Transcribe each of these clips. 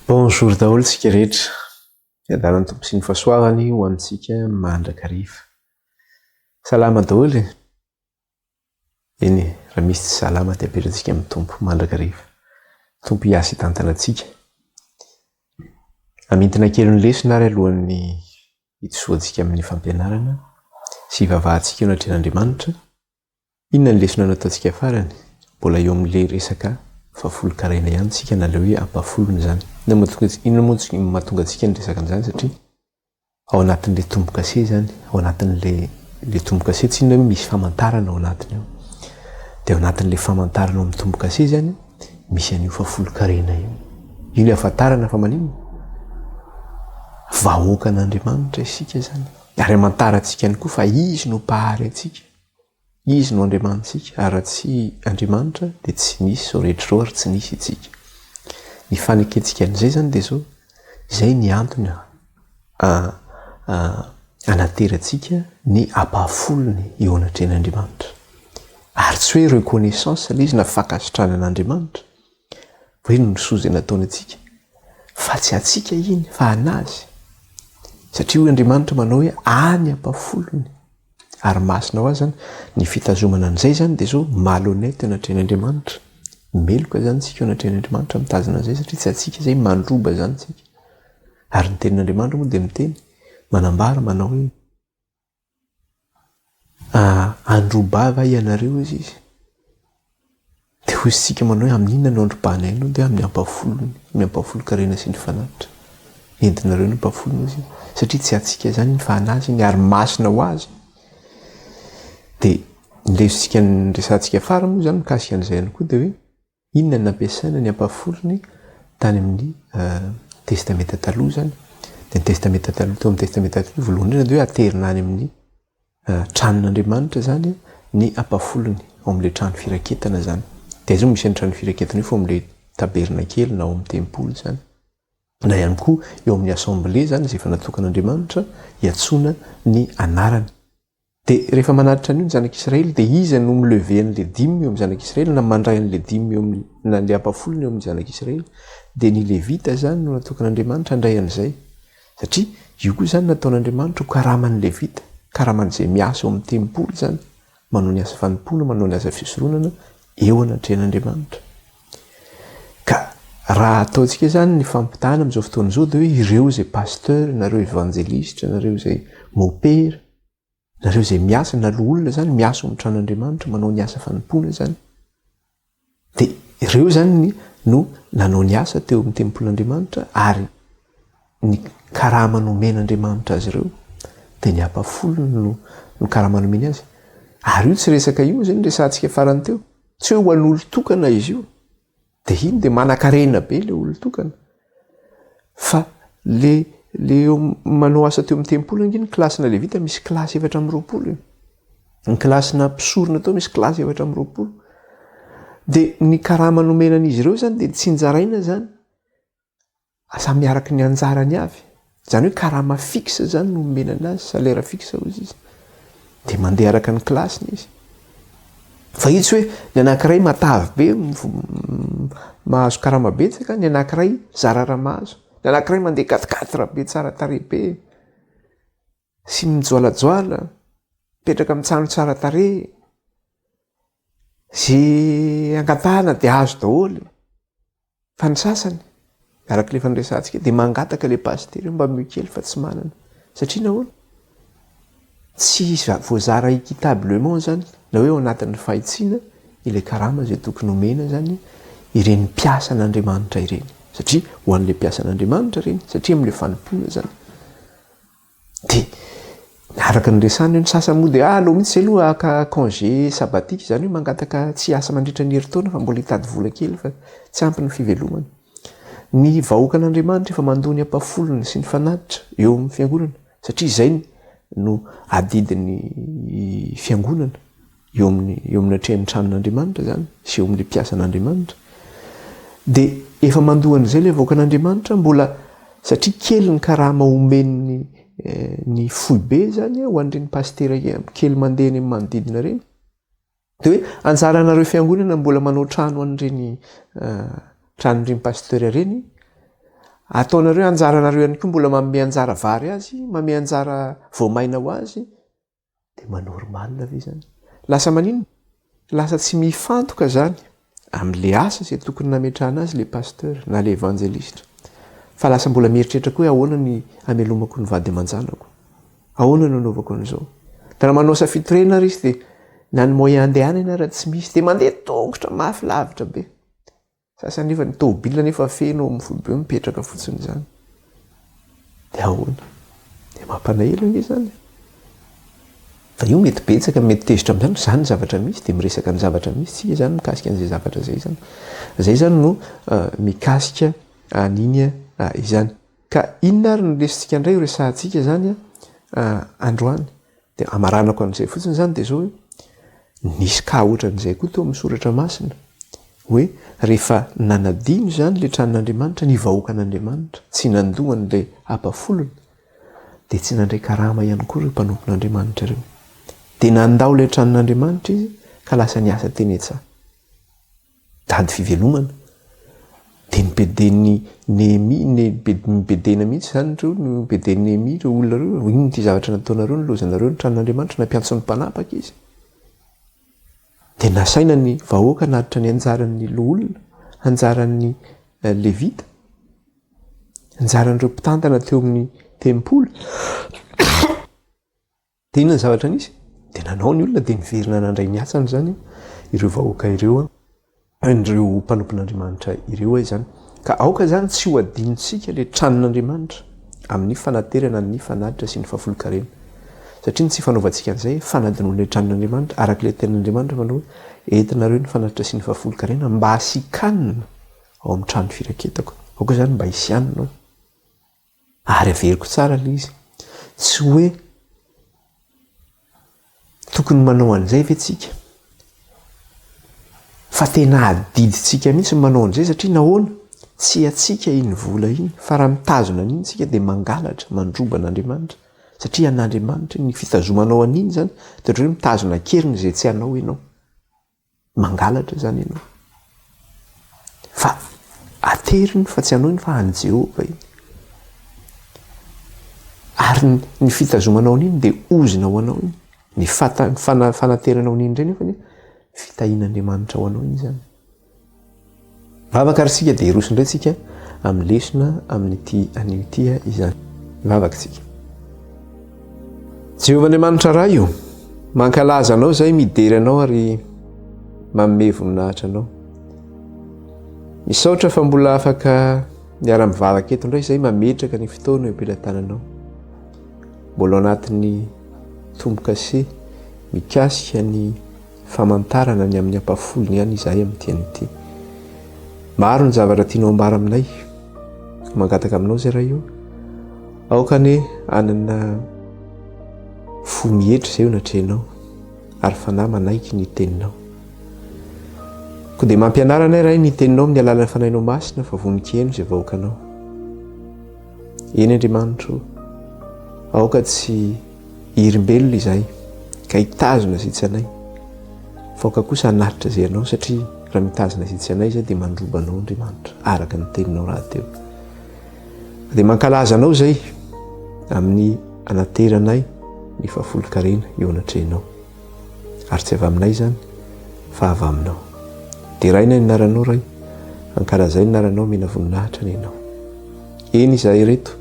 Bonjour daholo tsika rehetra. Fiadanan'ny Tompo sy ny fahasoavany ho antsika mandrakariva. Salama daholo e. Eny e, raha misy tsy salama dia apetratsika amin'ny Tompo mandrakariva. Tompo hiasa hitantana antsika. Hamintina kely ny lesona ary alohan'ny hitosoantsika amin'ny fampianarana sy hivavahantsika eo anatrehan'Andriamanitra. Inona ny lesona nataontsika farany? Mbola eo amin'ilay resaka fahafolonkarena ihany isika na ilay hoe ampahafolony izany. Inona moa tonga inona moa no mahatonga antsika niresaka an'izany satria ao anatin'ilay tombo-kase izany, ao anatin'ilay ilay tombo-kase tsy inona hoe misy famantarana ao anatiny ao. Dia ao anatin'ilay famantarana ao amin'ny tombo-kase izany misy an'io fahafolonkarena io. Io ilay ahafantarana fa maninona? Vahoakan'Andriamanitra isika izany. Ary amantarantsika ihany koa fa Izy no Mpahary antsika. Izy no Andriamanitsika, ary raha tsy Andriamanitra dia tsy nisy izao rehetra izao ary tsy nisy itsika. Ny fanekentsika an'izay izany dia izao, izay ny antony anaterantsika ny ampahafolony eo anatrehan'Andriamanitra. Ary tsy hoe reconnaissance ilay izy na fankasitrahana an'Andriamanitra, hoe ny soa izay nataony antsika, fa tsy antsika iny fa an'Azy. Satria hoy Andriamanitra manao hoe any ampahafolony ary masina ho azy zany ny fitazomana an'izay zany dia zao malhonnête eo anatrehan'Andriamanitra. Meloka zany tsika eo anatrehan'Andriamanitra mitazona an'izay satria tsy antsika izay mandroba zany tsika. Ary ny tenin'Andriamanitra moa dia miteny manambara manao hoe Handroba va ianareo hozy izy? Dia hoy isika manao hoe amin'inona no handrobanay anao? Dia amin'ny ampahafolony, amin'ny ampahafolon-karena sy ny fanatitra. Entinareo ny ampahafolony hozy izy. Satria tsy antsika izany iny fa an'azy iny ary masina ho azy. Dia ny lesontsika niresahantsika farany moa izany mikasika an'izay ihany koa dia hoe Inona no nampiasaina ny ampahafolony tany amin'ny Testamenta Taloha izany? Dia ny Testamenta Taloha, teo amin'ny Testamenta Taloha, voalohany indrindra dia hoe aterina any amin'ny tranon'Andriamanitra izany ny ampahafolony, ao amin'ilay trano firaketana izany. Dia aiza moa misy an'io trano firaketana io fa ao amin'ilay tabernakely na ao amin'ny tempoly izany. Na ihany koa eo amin'ny assemblée izany izay efa natokan'Andriamanitra hiantsoana ny anarany. Dia rehefa manatitra an'io ny zanak'Israely dia iza no mi-lever an'ilay dime eo amin'ny zanak'Israely na mandray an'ilay dime eo amin'ny na ilay ampahafolony eo amin'ny zanak'Israely? Dia ny Levita izany no natokan'Andriamanitra handray an'izay. Satria io koa izany nataon'Andriamanitra ho karaman'ny Levita, karaman'izay miasa ao amin'ny tempoly izany, manao ny asa fanompoana, manao ny asa fisoronana eo anatrehan'Andriamanitra. Ka raha ataontsika izany ny fampitahana amin'izao fotoana izao dia hoe ireo izay pasteur, nareo evanjelistra, nareo izay mopera, Nareo izay miasa na loholona izany miasa ao amin'ny tranon'Andriamanitra manao ny asa fanompoana izany. Dia ireo izany no nanao ny asa teo amin'ny tempolin'Andriamanitra ary ny karama nomen'Andriamanitra azy ireo dia ny ampahafolony no no karama nomeny azy. Ary io tsy resaka io izay no resahantsika farany teo. Tsy hoe ho an'olon-tokana izy io. Dia iny dia manankarena be ilay olon-tokana. Fa le le eo manao asa teo amin'ny tempoly ange ny kilasina levita misy kilasy 24 io. Ny kilasina mpisorona tao misy kilasy 24. Dia ny karama nomena an'izy ireo izany dia tsinjaraina izany. Samy araka ny anjarany avy. Izany hoe karama fixe izany no omena anazy, salaire fixe hozy izy. Dia mandeha araka ny kilasiny izy. Fa io tsy hoe ny anankiray matavy be mahazo karama betsaka, ny anankiray zara raha mahazo. Ny anankiray mandeha quatre quatre be tsara tarehy be sy mijoalajoala, mipetraka amin'ny trano tsara tarehy. Ze angatahana dia azo daholo. Fa ny sasany, araka ilay efa niresahantsika, dia mangataka ilay pasitera hoe mba omeo kely fa tsy manana. Satria nahoana? Tsy voazara équitablement izany, na hoe ao anatin'ny fahitsiana ilay karama izay tokony omena izany ireny mpiasan'Andriamanitra ireny. Satria ho an'ilay mpiasan'Andriamanitra ireny, satria amin'ilay fanompoana izany. Dia araka ny resahana eo ny sasany moa dia ah aleo mihitsy zay aloha haka congé sabbatique izany hoe mangataka tsy hiasa mandritra ny herintaona fa mbola hitady vola kely fa tsy ampy ny fivelomana. Ny vahoakan'Andriamanitra efa mandoa ny ampahafolony sy ny fanatitra eo amin'ny fiangonana satria izay no adidin'ny fiangonana. eo amin'ny eo amin'ny atrehan'ny tranon'Andriamanitra izany sy eo amin'ilay mpiasan'Andriamanitra dia efa mandoa an'izay ilay vahoakan'Andriamanitra mbola satria kely ny karama omen'ny eh, ny foibe izany ho an'ireny pasitera kely mandeha eny amin'ny manodidina ireny dia hoe anjaranareo fiangonana mbola manao trano an'ireny eh, tranon'ireny pasitera ireny. Ataonareo anjaranareo ihany koa mbola manome anjara vary azy, manome anjara voamaina ho azy, dia mba normal ve izany? Lasa maninona? Lasa tsy mifantoka izany amin'ilay asa izay tokony nametrahana azy ilay pasteur na ilay evanjelistra. Fa lasa mbola mieritreritra koa hoe ahoana ny hamelomako ny vady aman-janako? Ahoana no anaovako an'izao? Dia raha manao safidy ary izy dia na ny moyen andehanana ary tsy misy dia mandeha tongotra mafy lavitra be. Sasany nefa ny tômôbila nefa feno ao amin'ny foibe mipetraka fotsiny izany. Dia ahoana? Dia mampalahelo ange izany. Fa io mety betsaka, mety tezitra amin'izany, izany ny zavatra misy, dia miresaka ny zavatra misy tsika izany mikasika an'izay zavatra izay izany. Izay izany no mikasika an'iny izany. Ka inona ary no lesotsika indray ho resahantsika izany androany? Dia hamaranako an'izay fotsiny izany dia izao hoe, nisy cas ohatran'izay koa teo amin'ny soratra masina, hoe rehefa nanadino izany ilay tranon'Andriamanitra, ny vahoakan'Andriamanitra, tsy nandoa an'ilay ampafolony, dia tsy nandray karama ihany koa ireo mpanompon'Andriamanitra ireo. Dia nandao ilay tranon'Andriamanitra izy ka lasa niasa teny an-tsaha. Tady fivelomana. Dia nobeden'i Nehemia, nobedena mihitsy izany ireo, nobeden'i Nehemia ireo olona ireo, inona ity zavatra nataonareo, nilaozanareo ny tranon'Andriamanitra, nampiantso ny mpanapaka izy. Dia nasaina ny vahoaka hanatitra ny anjaran'ny loholona, anjaran'ny eh, levita, anjaran'ireo mpitantana teo amin'ny tempoly. Dia inona ny zavatra nisy? Dia nanao ny olona dia niverina nandray ny asany izany ireo vahoaka ireo, ireo mpanompon'Andriamanitra ireo izany. Ka aoka izany tsy ho adinontsika ilay tranon'Andriamanitra amin'ny fanaterana ny fanatitra sy ny fahafolonkarena. Satria ny tsy fanaovantsika an'izay, fanadinoana ilay tranon'Andriamanitra, araka ilay tenin'Andriamanitra manao hoe entinareo ny fanatitra sy ny fahafolonkarena mba hasikanina ao amin'ny trano firaketako. Aoka izany mba hisy hanina ao. Ary averiko tsara ilay izy, tsy hoe tokony manao an'izay ve tsika? Fa tena adidintsika mihitsy ny manao an'izay satria nahoana? Tsy antsika iny vola iny fa raha mitazona an'iny tsika dia mangalatra, mandroba an'Andriamanitra satria an'Andriamanitra iny, ny fitazomanao an'iny izany dia ohatran'ny hoe mitazona an-keriny izay tsy anao ianao. Mangalatra izany ianao. Fa ateriny fa tsy anao iny fa an'i Jehovah iny. Ary ny fitazomanao an'iny dia ozona ho anao iny. Ny fata- fana- fanateranao an'iny indray nefa fitahian'Andriamanitra ho anao iny izany. Vavaka ary isika dia hiroso indray tsika amin'ny lesona amin'ity anio ity izany. Vavaka tsika. Jehovah Andriamanitra Ray o, mankalaza Anao izay, midera Anao ary manome voninahitra Anao. Misaotra fa mbola afaka miara-mivavaka eto indray izay mametraka ny fotoana eo am-pelatananao. Mbola ao anatin'ny tombo-kase mikasika ny famantarana ny amin'ny ampahafolony ihany izahay amin'ity anio ity. Maro ny zavatra tianao ambara aminay. Mangataka aminao izay Ray o. Aoka anie hanana fo mietry izay eo anatrehanao ary fanahy manaiky ny teninao. Koa dia mampianara anay Ray ny teninao amin'ny alalan'ny fanahinao masina fa vonon-kiheno izay vahoakanao. Eny Andriamanitro o, aoka tsy hirimbelona izahay ka hitazona izay tsy anay, fa aoka kosa hanatitra izay anao satria raha mitazona izay tsy anay izay dia mandroba anao Andriamanitra araka ny teninao rahateo. Dia mankalaza anao izay amin'ny anateranay ny fahafolonkarena eo anatrehanao. Ary tsy avy aminay izany fa avy aminao. Deraina ny anaranao Ray, ankalazaina ny anaranao, omena voninahitra ny Ianao. Eny izahay ireto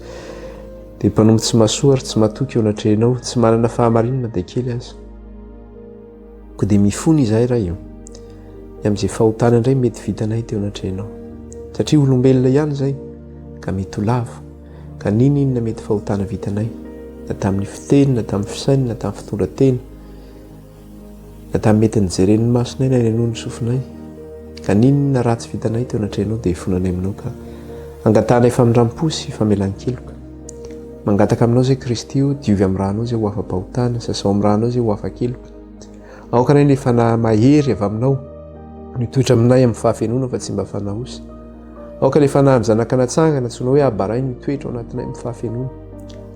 dia mpanompo tsy mahasoa ary tsy matoky eo anatrehanao, tsy manana fahamarinana dia kely aza. Koa dia mifona izahay Ray o, ny amin'izay fahotana indray mety vitanay teo anatrehanao. Satria olombelona ihany izay ka mety ho lavo. Ka n'inon'inona mety fahotana vitanay, na tamin'ny fiteny, na tamin'ny fisainana, na tamin'ny fitondran-tena, na tamin'ny mety nijeren'ny masonay na nihenoan'ny sofinay, ka n'inon'inona ratsy vitanay teo anatrehanao dia ifonanay aminao ka angatahanay famindram-po sy famelan-keloka. Mangataka aminao izay Kristy o, diovy amin'ny rànao izay ho afa-pahotana, sasao amin'ny rànao izay ho afa-keloka. Aoka anay ny fanahy mahery avy aminao mitoetra aminay amin'ny fahafenoana fa tsy mba fanahy osa. Aoka ilay fanahin'ny Zanaka natsangana, antsoina hoe Abba Ray, no hitoetra ao anatinay amin'ny fahafenoana.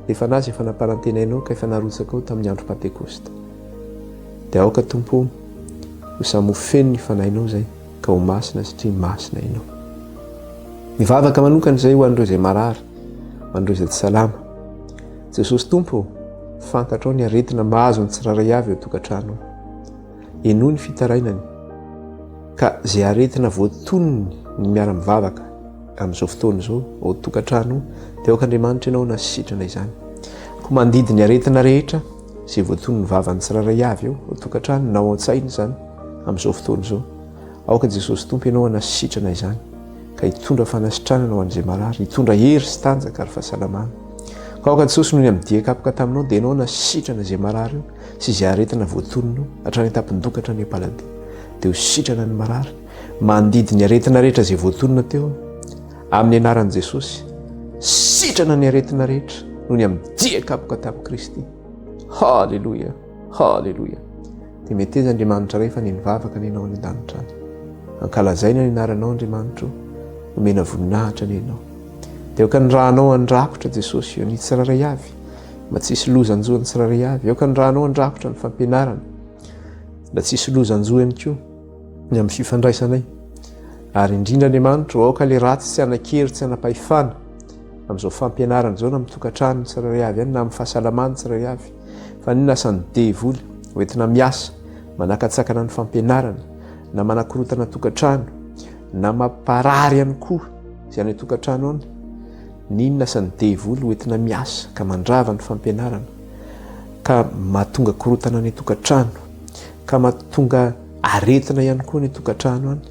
Ilay fanahy izay efa nampanantenainao ka efa narotsakao tamin'ny andro Pantekosta. Dia aoka, Tompo ô, ho samy ho feno ny fanahinao izay, ka ho masina satria masina Ianao. Mivavaka manokana izay ho an'ireo izay marary, ho an'ireo izay tsy salama. Jesosy Tompo ô, fantatrao ny aretina mahazo ny tsirairay avy eo an-tokantrano. Henoy ny fitarainany, ka izay aretina voatonony ny miara-mivavaka amin'izao fotoana izao ao an-tokantrano dia aoka Andriamanitra ianao hanasitrana izany. Koa mandidy ny aretina rehetra izay voatonony vavan'ny tsirairay avy eo an-tokantrano na ao an-tsaina izany amin'izao fotoana izao. Aoka Jesosy Tompo ianao hanasitrana izany ka hitondra fanasitranana ho an'izay marary, hitondra hery sy tanjaka ary fahasalamana. Ka aoka Jesosy noho ny amin'ny dia kapoka taminao dia ianao hanasitrana izay marary io sy izay aretina voatonona io hatrany an-tampon-doha hatrany am-paladia. Dia ho sitrana ny marary, mandidy ny aretina rehetra izay voatonona teo amin'ny anaran'i Jesosy. Sitrana ny aretina rehetra noho ny amin'ny dia kapoka tamin'i Kristy. Haleloia! Haleloia! Dia meteza Andriamanitra Ray fa nenivavaka anie Ianao any an-danitra any. Ankalazaina ny anaranao Andriamanitra o, omena voninahitra anie Ianao. Dia aoka ny rànao handrakotra Jesosy io ny tsirairay avy, mba tsy hisy loza hanjo ny tsirairay avy. Aoka ny rànao handrakotra ny fampianarana, mba tsy hisy loza hanjo ihany koa ny amin'ny fifandraisanay. Ary indrindra Andriamanitra o, aoka ilay ratsy tsy hanan-kery tsy hanam-pahefana amin'izao fampianarana izao na amin'ny tokantrano tsirairay avy any na amin'ny fahasalamany tsirairay avy. Fa ny asan'ny devoly, hoentina miasa, manakatsakana ny fampianarana, na manakorotana tokantrano, na mamparary ihany koa izay any an-tokantrano any, ny inona asan'ny devoly hoentina miasa ka mandrava ny fampianarana, ka mahatonga korotana any an-tokantrano, ka mahatonga aretina ihany koa any an-tokantrano any,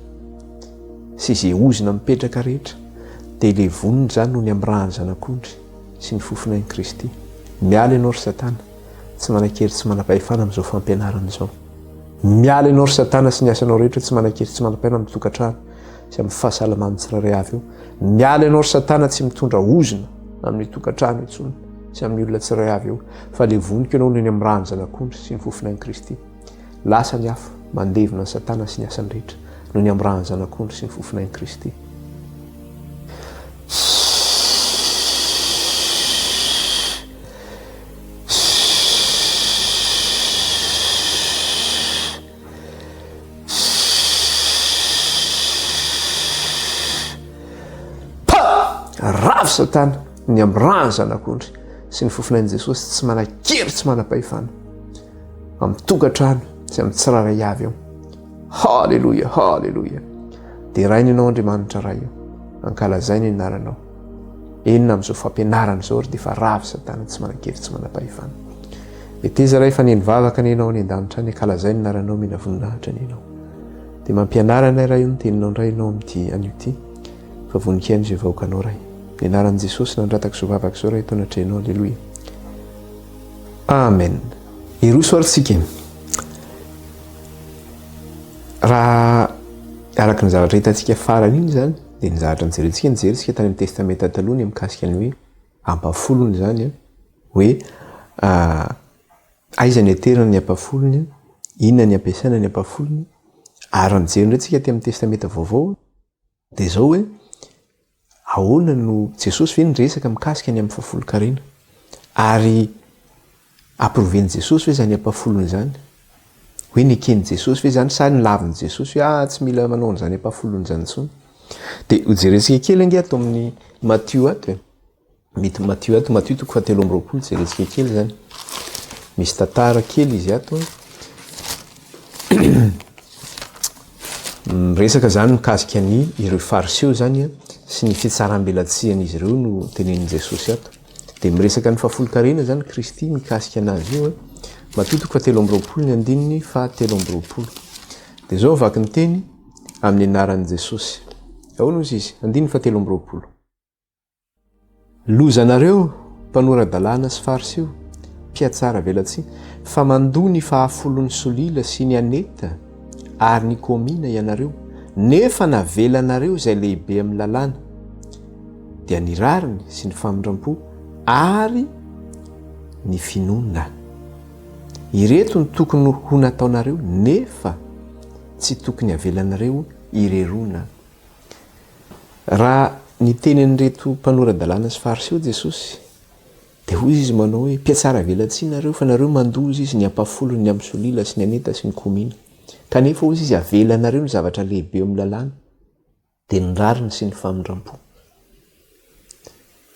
sy izay ozona mipetraka rehetra, dia levonina izany noho ny amin'ny ràn'ny zanak'ondry. sy ny fofonain'i Kristy. Miala ianao ry Satana, tsy manan-kery tsy manam-pahefana amin'izao fampianarana izao. Miala ianao ry Satana sy ny asanao rehetra tsy manan-kery tsy manam-pahefana amin'ny tokantrano sy amin'ny fahasalaman'ny tsirairay avy eo. Miala ianao ry Satana tsy mitondra ozona amin'ny tokantrano intsony sy amin'ny olona tsirairay avy eo fa levoniko ianao noho ny amin'ny ràn'ny zanak'ondry sy ny fofonain'i Kristy. Lasa ny afo, mandevona an'i Satana sy ny asany rehetra, noho ny amin'ny ràn'ny zanak'ondry sy ny fofonain'i Kristy. Ravo Satana ny amin'ny ràn'ny zanak'ondry sy ny fofonain'i Jesosy tsy manan-kery tsy manam-pahefana amin'ny tokantrano sy amin'ny tsirairay avy eo. Haleloia, haleloia. Deraina ianao Andriamanitra Ray o. Ankalazaina ny anaranao. Enina amin'izao fampianarana izao ry dia efa ravo Satana tsy manan-kery tsy manam-pahefana. Meteza Ray fa neny vavaka anie ianao any an-danitra any ankalazaina ny anaranao mena voninahitra anie ianao. Dia mampianara anay Ray o ny teninao indray ianao amin'ity anio ity fa voninkaino izay vahoakanao Ray. Ny anaran'i Jesosy nandratako izao vavaka izao Ray eto anatrehanao. Aleloia. Amen. Hiroso ary tsika e. Raha araka ny zavatra hitantsika farany iny izany, dia ny zavatra nijerentsika, nijery isika tany amin'ny Testamenta Taloha ny mikasika ny hoe ampahafolony izany, hoe aiza ny aterana ny ampahafolony, inona ny ampiasaina ny ampahafolony, ary raha mijery indray tsika aty amin'ny Testamenta Vaovao, Dia izao hoe, ahoana no, Jesosy ve niresaka mikasika ny amin'ny fahafolon-karena? Ary approuver-n'i Jesosy ve izany ampahafolony izany? Hoe neken'i Jesosy ve izany sa nolavin'i Jesosy hoe ah tsy mila manao an'izany ampahafolony izany intsony? Dia hojerentsika kely ange ato amin'ny Matio ato e. Mety Matio ato, Matio toko fahatelo amby 20, jerentsika kely izany. Misy tantara kely izy ato. Miresaka izany mikasika ny ireo fariseo izany sy ny fitsaram-belatsihan'izy ireo no tenenin'i Jesosy ato. Dia miresaka ny fahafolonkarena izany Kristy mikasika anazy io. Matio toko fahatelo amby 20 ny andininy fahatelo amby 20. Dia izao vaky ny teny amin'ny anaran'i Jesosy. Ahoana hozy izy? Andininy fahatelo amby 20. Lozanareo, mpanora-dalàna sy Fariseo, mpihatsara velatsihy, fa mandoa ny fahafolon'ny solila sy ny aneta ary ny komina ianareo, nefa navelanareo izay lehibe amin'ny lalàna, dia ny rariny sy ny famindram-po ary ny finoana. Ireto no tokony ho nataonareo, nefa tsy tokony havelanareo ireroana. Raha niteny an'ireto mpanora-dalàna sy Fariseo Jesosy, dia hoy Izy manao hoe, Mpihatsara velatsihy nareo, fa nareo mandoa, hozy Izy, ny ampahafolon'ny amin'ny solila sy ny aneta sy ny komina. Kanefa, hozy Izy, avelanareo ny zavatra lehibe eo amin'ny lalàna, dia ny rariny sy ny famindram-po.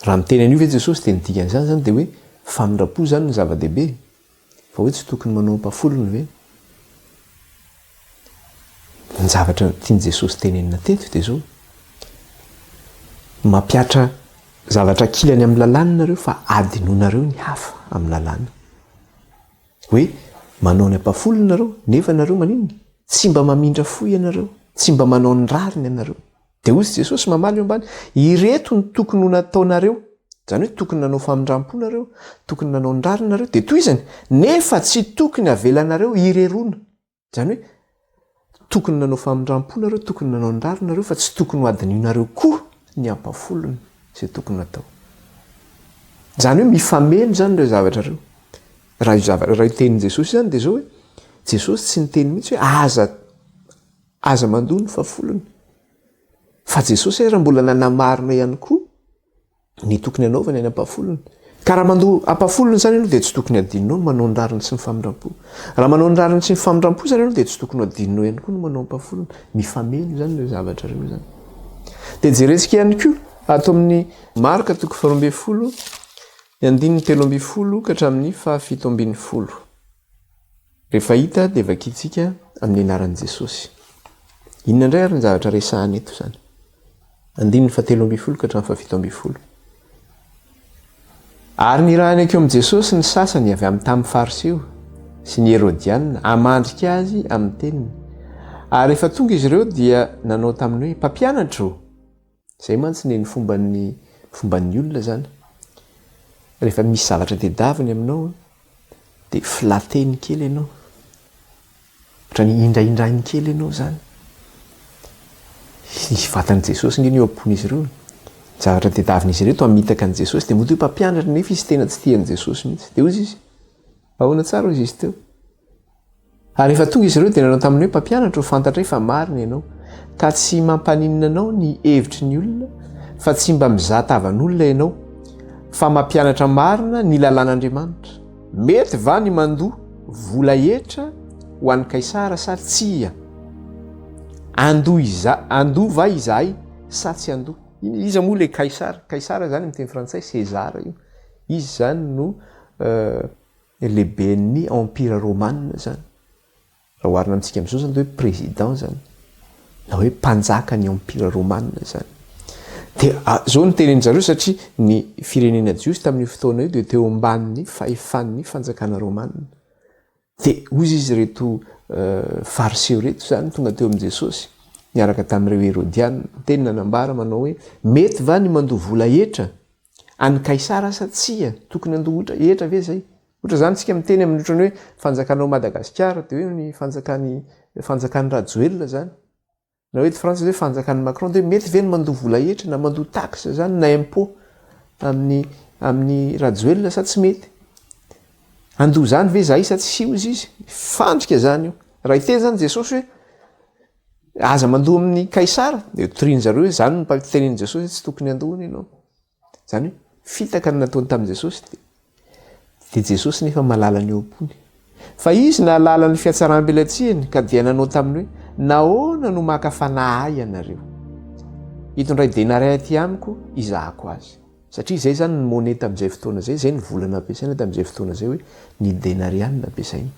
Raha miteny an'io ve Jesosy dia ny dikan'izany izany dia hoe famindram-po izany no zava-dehibe? Fa hoe tsy tokony manao ampahafolony ve? Ny zavatra tian'i Jesosy tenenina teto dia izao, mampihatra zavatra ankilany amin'ny lalàna nareo fa adinonareo ny hafa amin'ny lalàna. Hoe manao ny ampahafolony nareo nefa nareo maninona? Tsy mba mamindra fo ianareo, tsy mba manao ny rariny ianareo. Dia hoy Jesosy mamaly eo ambany, ireto no tokony ho nataonareo, izany hoe tokony nanao famindram-po nareo, tokony nanao ny rariny nareo, dia tohizany, nefa tsy tokony havelanareo hireroana. Izany hoe tokony nanao famindram-po nareo, tokony nanao ny rariny nareo, fa tsy tokony ho adinonareo koa ny ampafolony izay tokony natao. Izany hoe mifameno izany ireo zavatra ireo. Raha io zavatra, raha io tenin'i Jesosy izany dia izao hoe, Jesosy tsy niteny mihitsy hoe aza Aza mandoa ny fahafolony. Fa Jesosy ary mbola nanamarina ihany koa ny tokony hanaovana ny ampahafolony. Ka raha mandoa ampahafolony izany ianao dia tsy tokony hadinonao ny manao ny rariny sy ny famindram-po. Raha manao ny rariny sy ny famindram-po izany ianao dia tsy tokony hadinonao ihany koa ny manao ampahafolony. Mifameno izany ireo zavatra ireo izany. Dia jerentsika ihany koa ato amin'ny Marka toko faharoa ambin'ny folo, ny andininy 13 ka hatramin'ny faha-17. Rehefa hita dia vakintsika amin'ny anaran'i Jesosy. Inona indray ary ny zavatra resahana eto izany? Andininy fahatelo ambin'ny folo ka hatramin'ny faha-17. Ary nirahiny hankeo amin'i Jesosy ny sasany avy amin'ny tamin'ny Fariseo sy ny Herodiana hamandrika azy amin'ny teniny. Ary rehefa tonga izy ireo dia nanao taminy hoe, Mpampianatra ô! Izay mantsy ny fomban'ny fomban'ny olona izany. Rehefa misy zavatra tedaviny aminao dia flatter-ny kely ianao. Ohatran'ny indraindrainy kely ianao izany. Ny vatan'i Jesosy nge ny eo am-pon'izy ireo. Ny zavatra tediavin'izy ireo to hamitaka an'i Jesosy dia mody hoe mpampianatra nefa izy tena tsy tia an'i Jesosy mihitsy. Dia hoy izy, ahoana tsara hoy izy teo. Ary rehefa tonga izy ireo dia nanao taminy hoe, Mpampianatra ô, fantatray fa marina ianao, ka tsy mampaninona anao ny hevitry ny olona, fa tsy mba mizaha tavan'olona ianao, fa mampianatra marina ny lalàn'Andriamanitra. Mety va ny mandoa vola hetra ho an'i Kaisara sa tsia? Andoa iza, andoa va izahay sa tsy andoa? Iza moa ilay Kaisara? Kaisara izany amin'ny teny frantsay César io. Izy izany no Lehiben'ny Empire Romana izany. Raha oharina amintsika amin'izao izany dia hoe président izany. Na hoe mpanjakan'ny Empire Romana izany. Dia izao no tenenin-dry zareo satria ny firenena jiosy tamin'io fotoana io dia teo ambanin'ny fahefan'ny fanjakana romana. Dia hoy izy ireto Fariseo ireto izany tonga teo amin'i Jesosy niaraka tamin'ireo Herodiana, niteny nanambara manao hoe mety va ny mandoa vola hetra An'i Kaisara sa tsia? Tokony handoa hotra hetra ve zay? Ohatra zany tsika miteny amin'ny ohatran'ny hoe fanjakana ao Madagasikara dia hoe ny fanjakan'i fanjakan'i Rajoelina zany. Na hoe eto Frantsa hoe fanjakan'i Macron dia hoe mety ve ny mandoa vola hetra na mandoa taxe zany na impôt amin'ny amin'ny Rajoelina sa tsy mety? Handoa zany ve zahay sa tsy hozy izy? Fandrika zany io. Raha hiteny zany Jesosy hoe Aza mandoa amin'ny Kaisara, dia torian'ny zareo hoe zany no tenenin'i Jesosy hoe tsy tokony handoa hono ianao. Zany hoe fitaka no nataony tamin'i Jesosy dia dia Jesosy nefa mahalala ny eo am-pony. Fa izy nahalala ny fihatsaram-belatsihiny ka dia nanao taminy hoe nahoana no maka fanahy ahy ianareo? Itondray denaria aty amiko hizahako azy. Satria izay izany ny monnaie tamin'izay fotoana izay, izay ny vola nampiasaina tamin'izay fotoana izay hoe ny denaria no nampiasaina.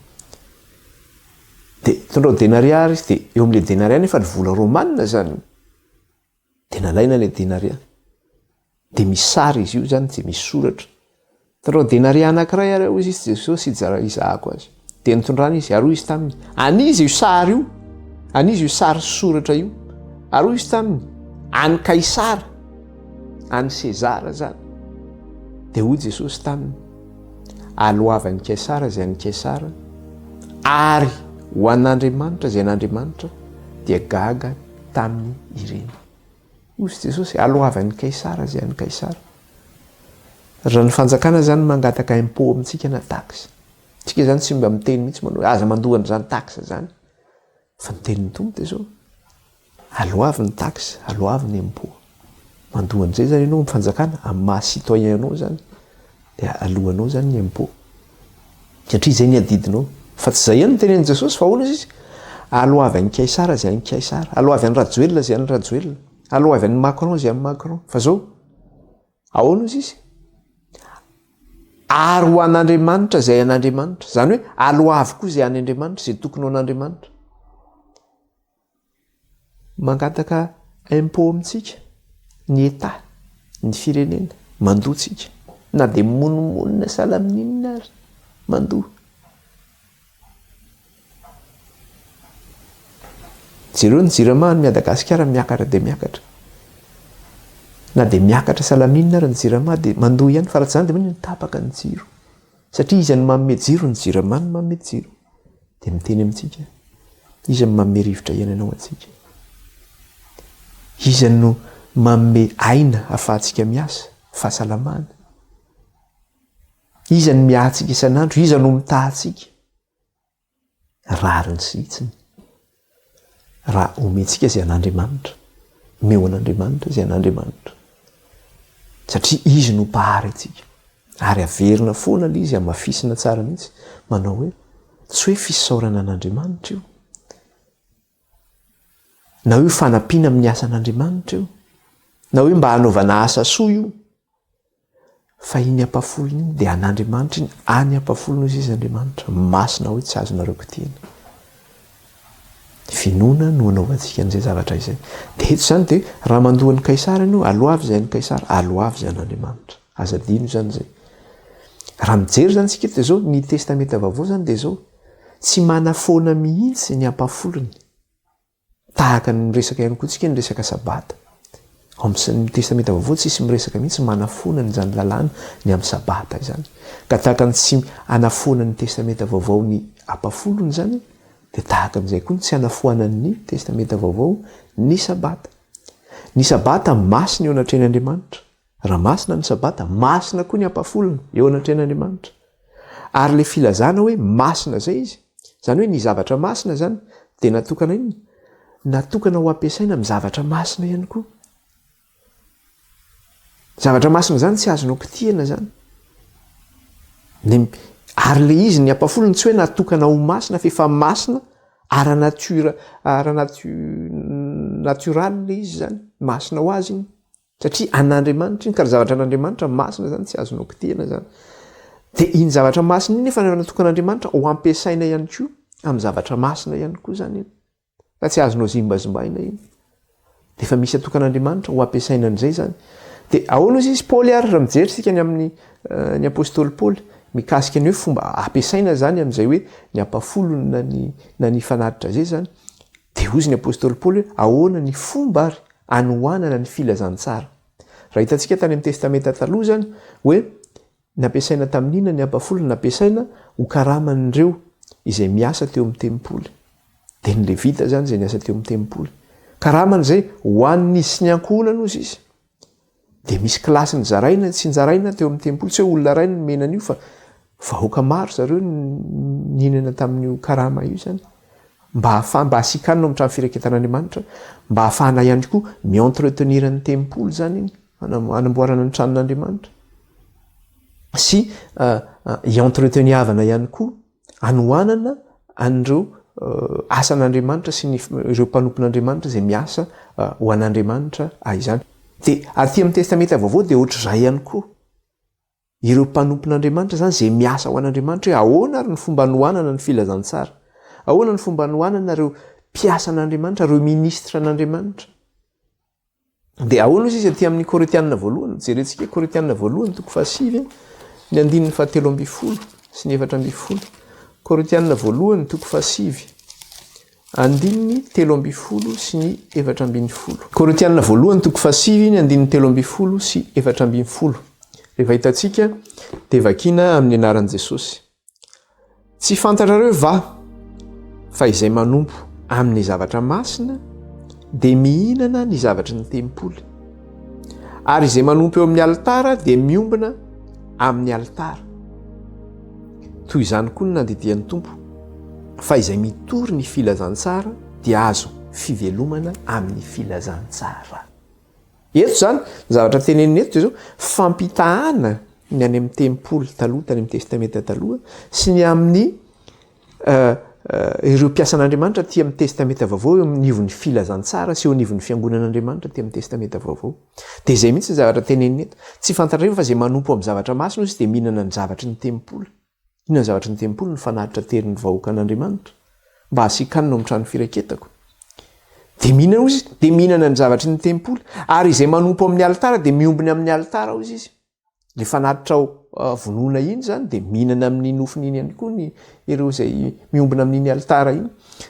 Dia tondrao denaria ary izy, dia eo amin'ilay denaria nefa ny vola romana izany. Dia nalaina ilay denaria. Dia misy sary izy io izany, dia misy soratra. Tondrao denaria anankiray ary hoy izy Jesosy hizahako azy. Dia nitondrana izy, ary hoy izy taminy, an'iza io sary io? An'iza io sary sy soratra io? Ary hoy izy taminy, an'i Kaisara, an'i Sezara izany. Dia hoy Jesosy taminy, Aloavan'i Kaisara izay an'i Kaisara, ary ho an'Andriamanitra izay an'Andriamanitra, dia gaga taminy ireny. Hoy Jesosy, aloavan'i Kaisara izay an'i Kaisara. Raha ny fanjakana izany mangataka impôt amintsika na taxe, tsika izany tsy mba miteny mihitsy manao hoe aza mandoa an'izany taxe izany. Fa ny tenin'ny Tompo dia izao, Aloavy ny taxe, aloavy ny impôt. Mandoa an'izay izany ianao amin'ny fanjakana, amin'ny maha citoyen anao izany, dia aloanao izany ny impôt. Satria izay ny adidinao. Fa tsy izay ihany no tenenin'i Jesosy, fa ahoana izy? Aloavy an'i Kaisara izay an'i Kaisara, aloavy an'i Rajoelina izay an'i Rajoelina, aloavy an'i Macron izay an'i Macron. Fa izao, Ahoana ozy izy? Ary ho an'Andriamanitra izay an'Andriamanitra. Izany hoe aloavy koa izay any Andriamanitra, izay tokony ho an'Andriamanitra. Mangataka impôt amintsika ny Etat, ny firenena, mandoa tsika. Na dia mimonomonona sahala amin'inona ary, mandoa. Jereo ny jirama any Madagasikara miakatra dia miakatra. Na dia miakatra salamina ary ny jirama dia mandoa ihany fa raha tsy izany dia maninona tapaka ny jiro. Satria iza no manome jiro? Ny jirama no manome jiro. Dia miteny amintsika, iza no manome rivotra iainana ho antsika? Iza no manome aina ahafahantsika miasa, fahasalamana? Iza no miahy antsika isan'andro? Iza no mitaha antsika? Rariny sy hitsiny. Raha omentsika izay an'Andriamanitra, omeo an'Andriamanitra izay an'Andriamanitra. Satria Izy no Mpahary antsika. Ary averina foana ilay izy, hamafisina tsara mihitsy, manao hoe, tsy hoe fisaorana an'Andriamanitra io, na hoe fanampiana amin'ny asan'Andriamanitra io, na hoe mba hanaovana asa soa io, Fa iny ampafolony iny dia an'Andriamanitra iny, any ampafolony hozy izy Andriamanitra, masina hoe tsy azonareo kitihina. Finoana no anaovantsika an'izay zavatra izay. Dia eto izany dia raha mandoa an'i Kaisara ianao, aloavy izay an'i Kaisara, aloavy izay an'Andriamanitra. Aza adino izany izay. Raha mijery izany isika eto dia izao, ny Testamenta Vaovao izany dia izao, tsy manafoana mihitsy ny ampafolony. Tahaka ny miresaka ihany koa tsika ny resaka sabata. Ao amin'ny Testamenta Vaovao tsisy miresaka mihitsy manafoana an'izany lalàna ny amin'ny sabata izany. Ka tahaka ny tsy anafoana ny Testamenta Vaovao ny ampafolony izany, dia tahaka an'izay koa ny tsy anafoanan'ny Testamenta Vaovao ny sabata. Ny sabata masina eo anatrehan'Andriamanitra. Raha masina ny Sabata, masina koa ny ampahafolony eo anatrehan'Andriamanitra. Ary ilay filazana hoe masina izay izy, izany hoe ny zavatra masina izany dia natokana inona? Natokana ho ampiasaina amin'ny zavatra masina ihany koa. Zavatra masina izany tsy azonao kitihina izany. Ny, ary ilay izy ny ampahafolony tsy hoe natokana ho masina fa efa masina ara-nature, ara-natu, natioraly ilay izy izany, masina ho azy iny. Satria an'Andriamanitra iny, ka ry zavatra an'Andriamanitra masina zany tsy azonao kitihina zany. De iny zavatra masina iny nefa natokan'Andriamanitra ho ampiasaina ihany koa amin'ny zavatra masina ihany koa zany iny. Fa tsy azonao zimbazimbaina iny. De efa misy atokan'Andriamanitra ho ampiasaina an'izay zany. De ahoana ozy izy Paoly ary raha mijery isika ny amin'ny eh, ny apostoly Paoly mikasika ny hoe fomba ampiasaina zany amin'izay hoe ny ampafolony na ny na ny fanatitra zay zany. De hozy ny apostoly Paoly hoe ahoana ny fomba ary anohanana ny filazantsara. Raha hitantsika tany amin'ny Testamenta Taloha izany hoe nampiasaina tamin'inona ny ampafolony, nampiasaina ho karaman'ireo izay miasa teo amin'ny tempoly. Dia ny Levita izany izay niasa teo amin'ny tempoly. Karamany izay hohanin'izy sy ny ankohonany hozy izy. Dia misy kilasy nizaraina, tsinjaraina teo amin'ny tempoly, tsy hoe olona iray no nomena an'io fa vahoaka maro zareo nihinana tamin'io karama io izany. Mba hahafaha, mba hasian-kanina ao amin'ny trano firaiketan'Andriamanitra, mba hahafahana ihany koa mi-entretenir ny tempoly izany iny, hanamboarana ny tranon'Andriamanitra. Sy hi-entreteniavana ihany koa hanohanana an'ireo asan'Andriamanitra sy ny ireo mpanompon'Andriamanitra izay miasa ho an'Andriamanitra izany. Dia aty amin'ny Testamenta Vaovao dia ohatr'izay ihany koa. Ireo mpanompon'Andriamanitra izany izay miasa ho an'Andriamanitra hoe ahoana ary ny fomba hanohanana ny filazantsara? Ahoana ny fomba hanohanana ireo mpiasan'Andriamanitra, ireo ministra an'Andriamanitra? Dia ahoana ozy izy aty amin'ny Korintianina voalohany? Jerentsika Korintianina voalohany toko fahasivy ny andininy fahatelo ambin'ny folo sy ny 14. Korintianina voalohany toko fahasivy andininy 13 sy ny 14. Korintianina voalohany toko fahasivy ny andininy 13 sy 14. Rehefa hitantsika dia vakina amin'ny anaran'i Jesosy. Tsy fantatrareo va fa izay manompo amin'ny zavatra masina dia mihinana ny zavatry ny tempoly, ary izay manompo eo amin'ny alitara dia miombona amin'ny alitara? Toy izany koa ny nandidian'ny Tompo fa izay mitory ny filazantsara dia azo fivelomana amin'ny filazantsara. Eto izany, ny zavatra tenenina eto dia izao, fampitahana ny any amin'ny tempoly taloha, tany amin'ny Testamenta taloha, sy ny amin'ny ireo mpiasan'Andriamanitra aty amin'ny Testamenta Vaovao eo anivon'ny filazantsara sy eo anivon'ny fiangonan'Andriamanitra aty amin'ny Testamenta Vaovao. Dia izay mihitsy ny zavatra teneniny eto. Tsy fantatrareo fa izay manompo amin'ny zavatra masina hozy dia mihinana ny zavatry ny tempoly. Inona ny zavatry ny tempoly? Ny fanatitra aterin'ny vahoakan'Andriamanitra mba hasian-kanina ao amin'ny trano firaketako. Dia mihinana hozy izy, dia mihinana ny zavatry ny tempoly. Ary izay manompo amin'ny alitara dia miombona amin'ny alitara hozy izy. Le fanatitra vonoina iny zany dia mihinana amin'ny nofony iny ihany koa ny ireo izay miombona amin'iny alitara iny.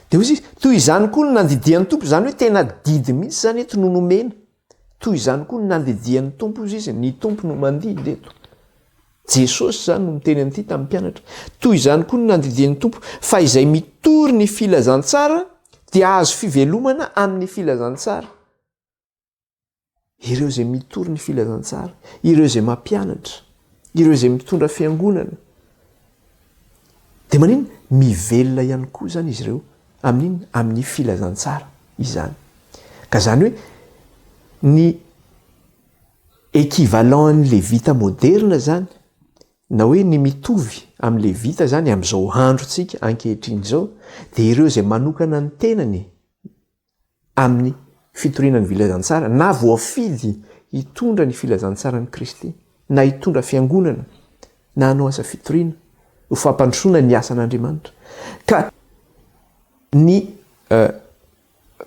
Dia hoy izy, toy izany koa no nandidian'ny Tompo, izany hoe tena didy mihitsy izany eto no nomena. Toy izany koa no nandidian'ny Tompo hoy izy, ny Tompo no mandidy eto. Jesosy izany no miteny an'ity tamin'ny mpianatra. Toy izany koa no nandidian'ny Tompo fa izay mitory ny filazantsara dia hahazo fivelomana amin'ny filazantsara. Ireo izay mitory ny filazantsara, ireo izay mampianatra, ireo izay mitondra fiangonana. Dia maninona? Mivelona ihany koa izany izy ireo amin'inona? Amin'ny filazantsara izany. Ka izany hoe ny équivalent an'ny levita moderna izany, na hoe ny mitovy amin'ny levita izany amin'izao androntsika ankehitriny izao, dia ireo izay manokana ny tenany amin'ny fitoriana ny vilazantsara na voafidy hitondra ny filazantsaran'i Kristy na hitondra fiangonana na hanao asa fitoriana ho fampandrosoana ny asan'Andriamanitra. Ka ny eh,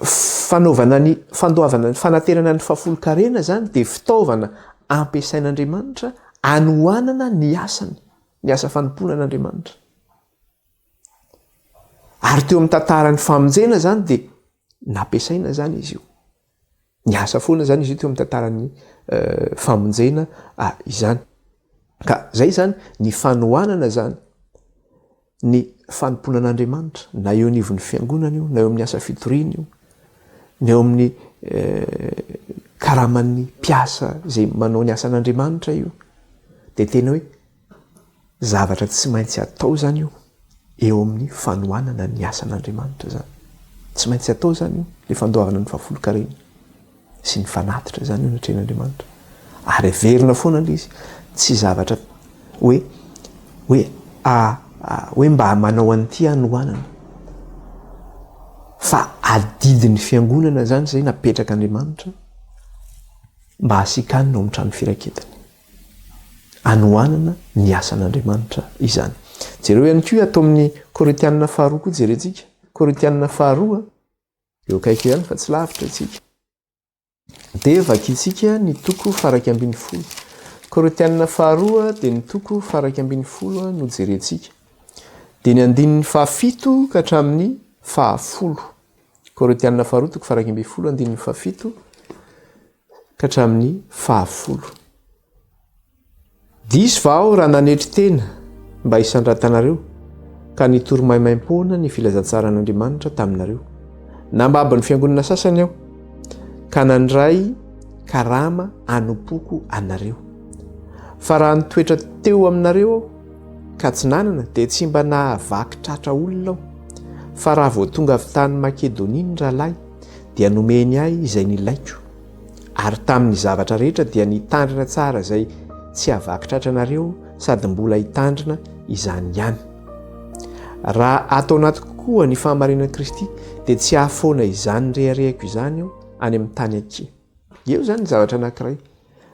fanaovana ny fandoavana ny fanaterana ny fahafolonkarena izany dia fitaovana ampiasain'Andriamanitra anohanana ny asany, ny asa fanompoana an'Andriamanitra. Ary teo amin'ny tantaran'ny famonjena izany dia nampiasaina izany izy io. Niasa foana izany izy io teo amin'ny tantaran'ny eh, famonjena ah, izany. Ka izay izany ny fanohanana izany ny fanompoana an'Andriamanitra na eo anivon'ny fiangonana io na eo amin'ny asa fitoriana io na eo amin'ny eh, karaman'ny mpiasa izay manao ny asan'Andriamanitra io dia tena hoe Zavatra tsy maintsy atao izany io eo amin'ny fanohanana ny asan'Andriamanitra izany. Tsy maintsy atao izany io, ilay fandoavana ny fahafolonkarena sy ny fanatitra izany eo anatrehan'Andriamanitra. Ary averina foana ilay izy, tsy zavatra hoe hoe a hoe mba manao an'ity hanohanana. Fa adidin'ny fiangonana izany izay napetrak'Andriamanitra mba hasikanina ao amin'ny trano firaketany. Anohanana ny asan'Andriamanitra izany. Jereo ihany koa ato amin'ny Korintianina faharoa koa jerentsika. Korintianina faharoa, eo akaiky eo ihany fa tsy lavitra isika. Dia vakintsika ny toko faraika ambin'ny folo. Korintianina faharoa dia ny toko faraika ambin'ny folo no jerentsika. Dia ny andininy fahafito ka hatramin'ny fahafolo. Korintianina faharoa toko faraika ambin'ny folo andininy fahafito ka hatramin'ny fahafolo. Diso va aho raha nanetry tena mba hisandratanareo, ka nitory maimaimpoana ny filazantsaran'Andriamanitra taminareo? Nambabo ny fiangonana sasany aho, ka nandray karama hanompoako anareo. Fa raha nitoetra teo aminareo aho, ka tsy nanana, dia tsy mba nahavaky tratra olona aho. Fa raha vao tonga avy tany Makedonia ny rahalahy, dia nomeny ahy izay nilaiko, ary tamin'ny zavatra rehetra dia nitandrina tsara izay tsy havaky tratra anareo sady mbola hitandrina izany ihany. Raha ato anatiko koa ny fahamarinan'i Kristy, dia tsy hahafoana izany reharehako izany aho any amin'ny tany akia. Eo izany ny zavatra anankiray.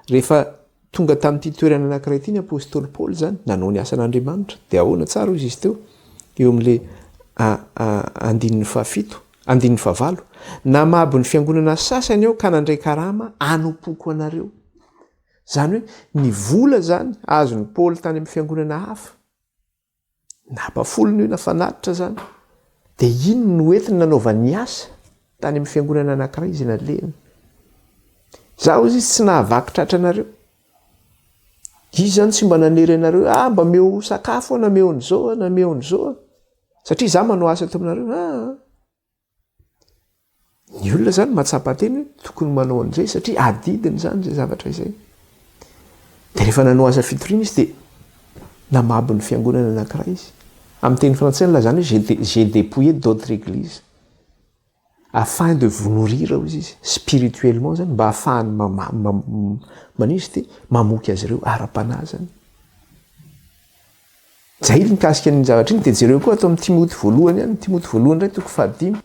Rehefa Tonga tamin'ity toerana anankiray ity ny apostoly Paoly izany, nanao ny asan'Andriamanitra. Dia ahoana tsara hozy izy teo? Eo amin'ilay andininy fahafito, andininy fahavalo. Namabo ny fiangonana sasany aho ka nandray karama hanompoako anareo. Izany hoe ny vola izany azon'i Paoly tany amin'ny fiangonana hafa. Nampafolony io na fanatitra zany. Dia iny no entiny nanaovany asa tany amin'ny fiangonana anankiray izay nalehany. Za hozy izy tsy nahavaky tratra anareo. Izy zany tsy mba nanery anareo, ah mba meo sakafo aho na meo an'izao aho na meo an'izao aho. Satria za manao asa eto aminareo. Ah. Ny olona zany mahatsapa tena hoe tokony manao an'izay satria adidiny zany izay zavatra izay. Dia rehefa nanao asa fitoriana izy dia namabo ny fiangonana anankiray izy. Amin'ny teny frantsay nilazany hoe j'ai dépouillé d'autres églises afin de vous nourrir hozy izy spirituellement zany mba ahafahany manino izy ity mamoky azy ireo ara-panahy zany. Zay ny mikasika an'iny zavatra iny, dia jereo koa ato amin'ny Timoty voalohany ihany, Timoty voalohany indray toko fahadimy.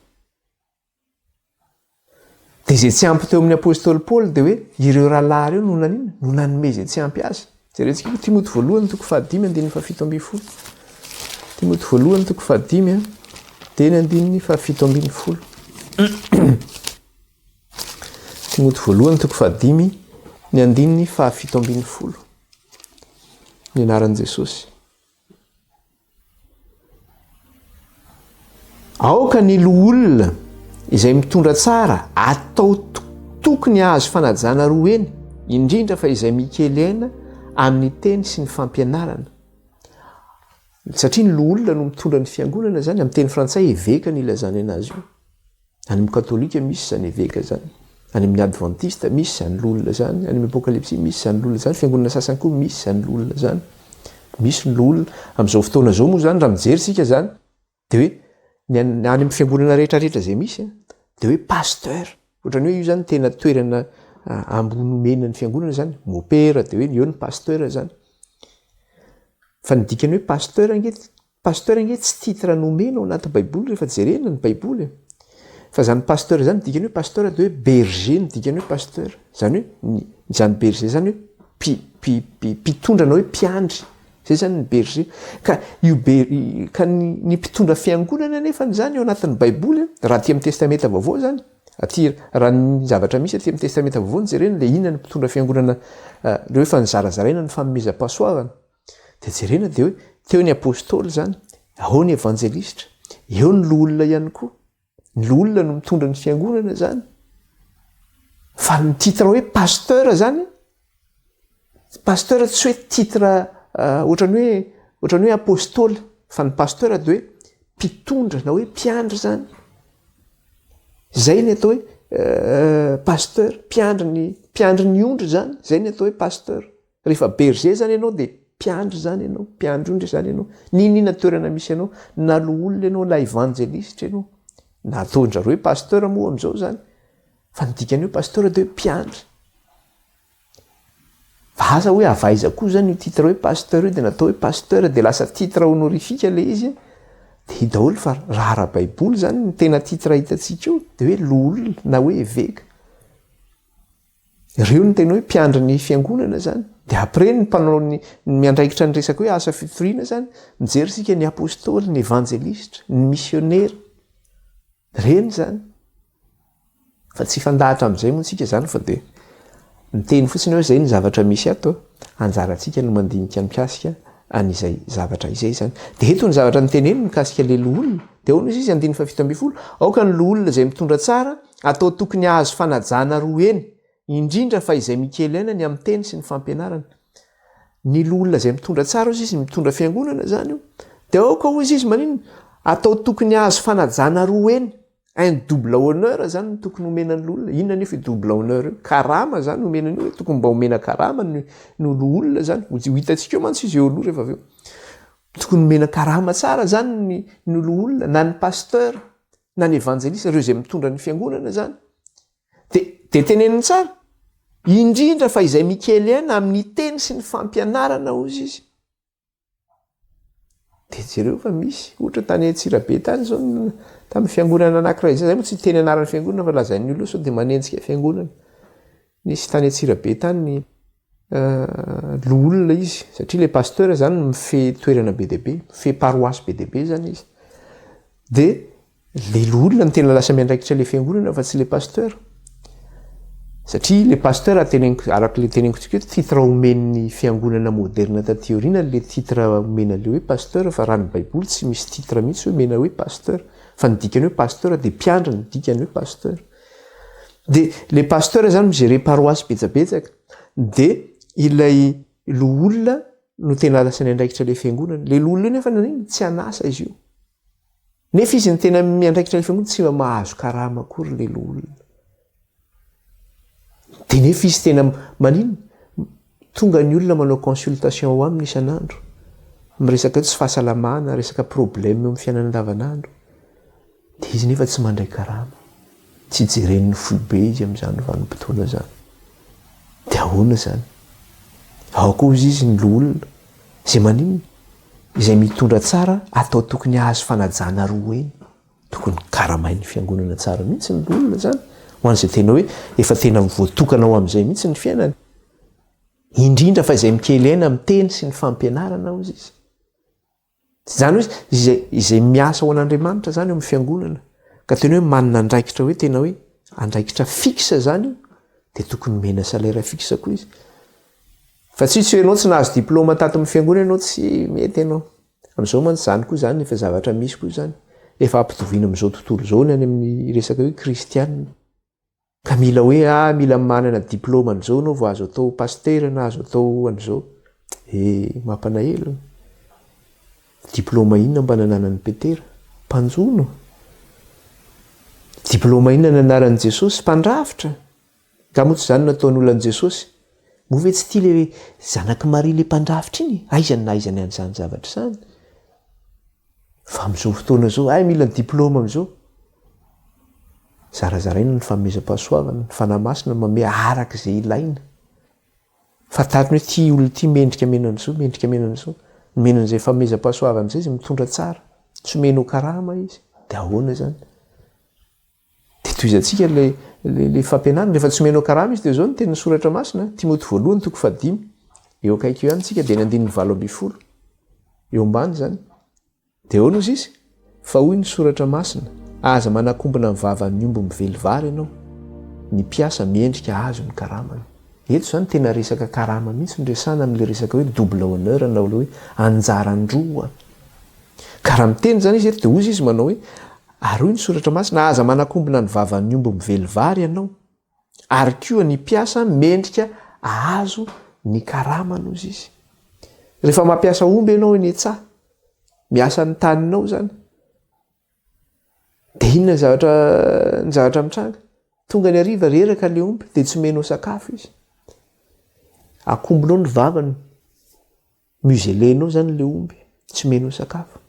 Dia izay tsy ampy teo amin'ny apostoly Paoly dia hoe ireo rahalahy ireo no naninona? No nanome izay tsy ampy azy. Jerentsika koa Timoty voalohany toko fahadimy andininy fahafito ambin'ny folo. Timoty voalohany toko fahadimy dia ny andininy fahafito ambin'ny folo. Timoty voalohany toko fahadimy ny andininy fahafito ambin'ny folo. Ny anaran'i Jesosy. Aoka ny loholona izay mitondra tsara atao tokony hahazo fanajana roa heny, indrindra fa izay mikely aina amin'ny teny sy ny fampianarana. Satria ny loholona no mitondra ny fiangonana izany, amin'ny teny frantsay eveka no ilazany anazy io. Any amin'ny katolika misy izany eveka izany, any amin'ny advantista misy izany loholona izany, any amin'ny apokalypsy misy izany loholona izany, fiangonana sasany koa misy izany loholona izany. Misy ny loholona. Amin'izao fotoana izao moa izany raha mijery isika izany dia hoe ny any amin'ny fiangonana rehetra rehetra izay misy dia hoe pasteur. Ohatran'ny hoe io izany tena toerana ambony omena ny fiangonana izany, mopera dia hoe eo ny pasteur izany. Fa ny dikan'ny hoe pasteur ange Pasteur ange tsy titre nomena ao anaty baiboly rehefa jerena ny baiboly e. Fa zany pasteur zany dikany hoe pasteur de hoe berger ny dikany hoe pasteur. Zany hoe ny zany berger zany hoe mpi mpi mpi mpitondra na hoe mpiandry. Zay zany ny berger. Ka io ber ka ny ny mpitondra fiangonana anefany zany ao anatin'ny baiboly raha aty amin'ny testamenta vaovao zany, aty raha ny zavatra misy aty amin'ny testamenta vaovao no jerena le inona ny mpitondra fiangonana le hoe fa nizarazaraina ny fanomezam-pahasoavana. Dia jerena dia hoe teo ny apostoly izany, ao ny evanjelistra, eo ny loholona ihany koa. Ny loholona no mitondra ny fiangonana izany. Fa ny titre hoe pasteur izany, pasteur tsy hoe titre euh, ohatran'ny hoe ohatran'ny hoe apostoly, fa ny pasteur dia hoe mpitondra na hoe mpiandry izany. Izay ny atao hoe euh, pasteur, mpiandry ny mpiandry ny ondry izany, izay ny atao hoe pasteur. Rehefa berger zany ianao dia mpiandry zany ianao, mpiandry ondry zany ianao, n'inon'inona toerana misy anao, na loholona ianao na evanjelistra ianao, na ataon-dRareo hoe pasteur moa amin'izao zany, fa ny dikan'ny hoe pasteur dia hoe mpiandry. Fa asa hoe avy aiza koa zany io titre hoe pasteur io dia natao hoe pasteur dia lasa titre honorifique ilay izy, dia io daholo fa raha ara-baiboly zany ny tena titre hitantsika io dia hoe loholona na hoe eveka. Ireo no tena hoe mpiandry ny fiangonana zany. Dia après ny mpanao ny miandraikitra ny resaka hoe asa fitoriana zany, mijery isika ny apostoly, ny evanjelistra, ny misionera. Ireny zany. Fa tsy hifandahatra amin'izay moa tsika zany fa dia miteny fotsiny hoe zay ny zavatra misy ato, anjarantsika no mandinika mikasika an'izay zavatra izay zany. Dia eto ny zavatra noteneniny mikasika ilay loholona. Dia ahoana izy izy andininy faha-17, aoka ny loholona izay mitondra tsara Atao tokony hahazo fanajana roa heny, indrindra fa izay mikely aina ny amin'ny teny sy ny fampianarana. Ny loholona izay mitondra tsara hozy izy, mitondra fiangonana izany io, dia aoka hozy izy maninona? Atao tokony hahazo fanajana roa heny, un double honneur izany no tokony homena ny loholona. Inona anefa io double honneur io? Karama izany omena an'io hoe tokony mba homena karama ny ny loholona izany. Ho hitantsika eo mantsy izy eo aloha rehefa avy eo. Tokony homena karama tsara izany ny ny loholona na ny pasteur. na ny evanjelista, ireo izay mitondra ny fiangonana izany, dia dia teneniny tsara, indrindra fa izay mikely aina amin'ny teny sy ny fampianarana hozy izy. Dia jereo fa misy, ohatra tany Antsirabe tany izao, tamin'ny fiangonana anankiray izay, zay moa tsy hiteny anaran'ny fiangonana fa lazain'ny olona sao dia manenjika fiangonana. Nisy tany Antsirabe tany ny loholona izy, satria ilay pasteur izany mifehy toerana be dia be, mifehy paroasy be dia be izany izy. Dia le loholona no tena lasa miandraikitra le fiangonana fa tsy le pasteur. Satria le pasteur teneniko araka le teneniko tsika hoe titre omen'ny fiangonana moderna taty aoriana le titre omena le hoe pasteur fa raha ny baiboly tsy misy titre mihitsy hoe omena hoe pasteur fa ny dikany hoe pasteur dia mpiandry ny dikany hoe pasteur. Dia le pasteur zany mi-gérer paroisse betsabetsaka dia ilay loholona no tena lasa niandraikitra ilay fiangonana. Ilay loholona io nefa naninona? Tsy an'asa izy io. Nefa izy no tena miandraikitra ilay fiangonana, tsy mba mahazo karama akory ilay loholona. Dia nefa izy tena maninona? Tonga ny olona manao consultation ao aminy isan'andro. Miresaka hoe tsy fahasalamana, resaka problème eo amin'ny fiainana andavanandro. Dia izy nefa tsy mandray karama. Tsy jeren'ny foibe izy amin'izany vanim-potoana izany. Dia ahoana izany? Ao koa hozy izy ny loholona. Izay maninona? Izay mitondra tsara atao tokony hahazo fanajana roa heny. Tokony karamain'ny fiangonana tsara mihitsy ny loholona izany, ho an'izay tena hoe efa tena voatokana ho amin'izay mihitsy ny fiainany. Indrindra fa izay mikely aina amin'ny teny sy ny fampianarana hozy izy. Izany hoe izay izay miasa ho an'Andriamanitra izany eo amin'ny fiangonana ka tena hoe manana andraikitra hoe tena hoe andraikitra fixe izany io dia tokony omena salaire fixe koa izy. Fa tsy tsy hoe ianao tsy nahazo diplôme tato amin'ny fiangonana ianao tsy mety ianao. Amin'izao mantsy izany koa izany efa zavatra misy koa izany. Efa ampitoviana amin'izao tontolo izao ny any amin'ny resaka hoe kristianina. Ka mila hoe ah mila manana diplôme an'izao ianao vao azo atao pasitera na azo atao an'izao. Eh mampanahelo. Diplôme inona mba nananan'i Petera? Mpanjono. Diplôme inona nanaran'i Jesosy? Mpandrafitra. Nga moa tsy izany no nataon'olona an'i Jesosy? Moa ve tsy ity le zanak'i Maria le mpandrafitra iny? Aiza no nahaizany an'izany zavatra izany? Fa amin'izao fotoana izao, hay mila diplôme amin'izao. Zarazaraina ny fanomezam-pahasoavana, ny Fanahy Masina manome araka izay ilaina. Fantariny hoe ity olona ity mendrika mena an'izao, mendrika mena an'izao. Nomena an'izay fanomezam-pahasoavana izay izy, mitondra tsara. Tsy omenao karama izy. Dia ahoana izany? Dia tohizantsika ilay ilay fampianarana. Rehefa tsy omenao karama izy dia izao ny tenin'ny soratra masina, Timoty voalohany toko fahadimy. Eo akaiky eo ihany tsika dia ny andininy 18. Eo ambany izany. Dia ahoana hozy izy? Fa hoy ny soratra masina, aza manakombona ny vavan'ny omby mively vary ianao, ny mpiasa mendrika hahazo ny karamany. Eto izany tena resaka karama mihitsy no resahana amin'ilay resaka hoe double honneur na ilay hoe anjaran-droa. Ka raha miteny izany izy eto dia hozy izy manao hoe, Ary hoy ny Soratra Masina, Aza manakombona ny vavan'ny omby mively vary ianao, ary koa ny mpiasa mendrika ahazo ny karamany, hozy izy. Rehefa mampiasa omby ianao eny an-tsaha, miasa ny taninao izany, dia inona ny zavatra, ny zavatra mitranga? Tonga ny hariva, reraka ilay omby, dia tsy omenao sakafo izy. Akombonao ny vavany. Museler-nao zany le omby, tsy omenao sakafo.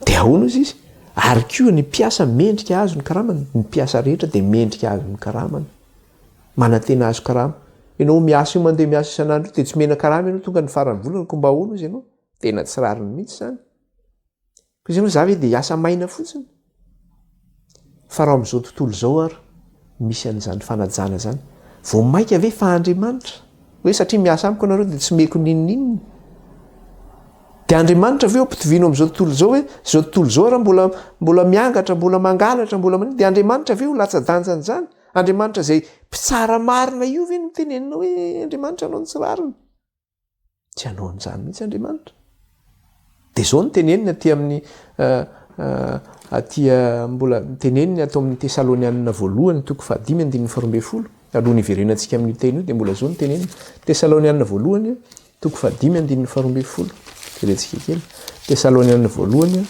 De ahoana ozy izy? Ary koa ny mpiasa mendrika ahazo ny karamany, ny mpiasa rehetra dia mendrika ahazo ny karamany. Manantena ahazo karama. Ianao miasa io mandeha miasa isan'andro io dia tsy omena karama ianao tonga ny faran'ny volana koa mba ahoana ozy ianao? Tena tsy rariny mihitsy izany. Koa izy aloha za ve dia hiasa maina fotsiny? Fa raha amin'izao tontolo izao ary misy an'izany fanajana izany, vao mainka ve fa Andriamanitra? Hoe satria miasa amiko ianareo dia tsy meko n'inon'inona? Dia Andriamanitra ve ampitovianao amin'izao tontolo izao hoe izao tontolo izao ary mbola mbola miangatra, mbola mangalatra, mbola manino, dia Andriamanitra ve ho latsa-danja an'izany? Andriamanitra izay mpitsara marina io ve no teneninao hoe Andriamanitra hanao ny tsy rariny? Tsy hanao an'izany mihitsy Andriamanitra. Dia izao no teneniny aty amin'ny aty mbola teneniny ato amin'ny Tesalonianina voalohany toko fahadimy andininy faharoa ambin'ny folo. Alohan'ny hiverenantsika amin'io teny io dia mbola izao no teneniny. Tesalonianina voalohany toko fahadimy andininy faharoa ambin'ny folo. Jerentsika kely. Tesalonianina voalohany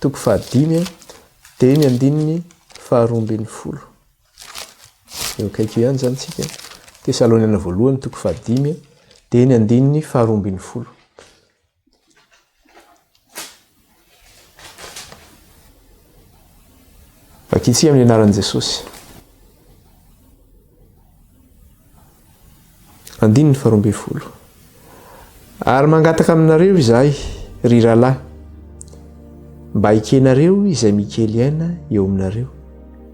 toko fahadimy dia ny andininy faharoa ambin'ny folo. Eo akaiky eo ihany izany tsika. Tesaloniana voalohany toko fahadimy dia ny andininy faharoa ambin'ny folo. Vakitsika amin'ny anaran'i Jesosy. Andininy faharoa ambin'ny folo. Ary mangataka aminareo izahay, ry rahalahy, mba hekenareo izay mikely aina eo aminareo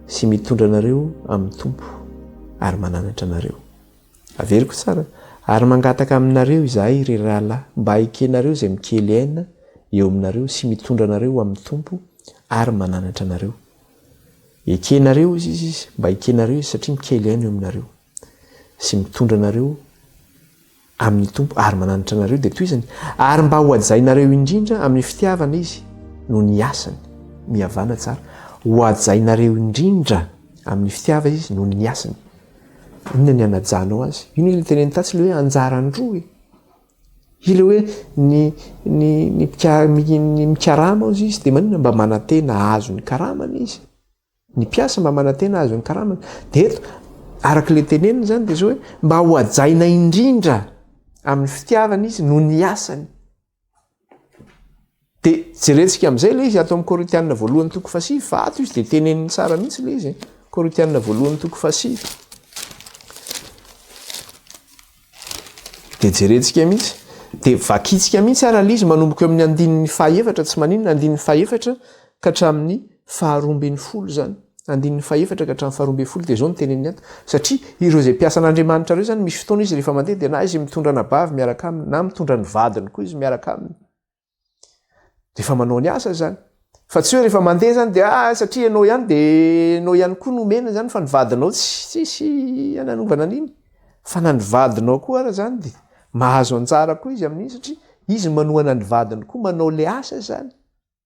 sy mitondra anareo amin'ny Tompo ary mananatra anareo. Averiko tsara. Ary mangataka aminareo izahay, ry rahalahy, mba hekenareo izay mikely aina eo aminareo sy mitondra anareo amin'ny Tompo ary mananatra anareo. Ekenareo izy izy, mba hekenareo izy satria mikely aina eo aminareo. sy mitondra anareo amin'ny Tompo ary mananatra anareo dia tohizany ary mba ho hajainareo indrindra amin'ny fitiavana izy noho ny asany mihavana tsara ho hajainareo indrindra amin'ny fitiavana izy noho ny asany inona ny hanajanao azy io ny teneny tatsy le hoe anjaran-droa e io le hoe ny ny ny ny mikarama ozy izy dia maninona mba manantena ahazo ny karamany izy Ny mpiasa mba manantena hahazo ny karamany. Dia eto, araka ilay teneniny izany dia izao hoe mba ho hajaina indrindra amin'ny fitiavana izy noho ny asany. Dia jerentsika amin'izay ilay izy ato amin'ny Korintianina voalohany toko fahasivy fa ato izy dia teneniny tsara mihitsy ilay izy. Korintianina voalohany toko fahasivy. Dia jerentsika mihitsy. Dia vakintsika mihitsy ara ilay izy manomboka eo amin'ny andininy fahaefatra, tsy maninona, andininy fahefatra ka hatramin'ny faharoa ambin'ny folo izany. Andininy fahefatra ka hatramin'ny faharoa ambin'ny folo dia izao no teneniny ato. Satria ireo izay mpiasan'Andriamanitra ireo izany misy fotoana izy rehefa mandeha dia na izy mitondra anabavy miaraka aminy na mitondra ny vadiny koa izy miaraka aminy. Rehefa manao ny asa izany. Fa tsy hoe rehefa mandeha izany dia ah satria ianao ihany dia ianao ihany koa no omena izany fa ny vadinao tsy tsisy ananovana an'iny. Fa na ny vadinao koa ara izany dia mahazo anjara koa izy amin'iny satria izy manohana ny vadiny koa manao le asa izany.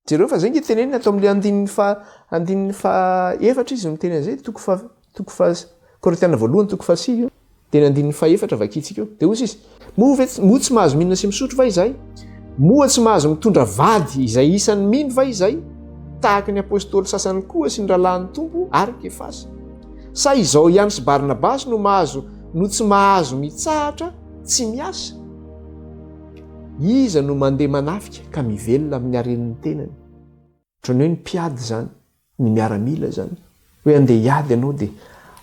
Jereo fa zay nge teneniny ato amin'le andininy faha andininy faha efatra izy no miteny an'izay, toko faha toko faha Korintiana voalohany toko fahasivy io, dia ny andininy fahefatra vakintsika eo. Dia hoy izy, moa ve moa tsy mahazo mihinana sy misotro va izahay? Moa tsy mahazo mitondra vady izay isan'ny mino va izahay? Tahaka ny apostoly sasany koa sy ny rahalahin'ny Tompo ary Kefasy. Sa izao ihany sy Barnabasy no mahazo no tsy mahazo mitsahatra tsy miasa? Iza no mandeha manafika ka mivelona amin'ny haren'ny tenany? Ohatran'ny hoe ny mpiady izany, ny miaramila izany. Hoe andeha hiady ianao dia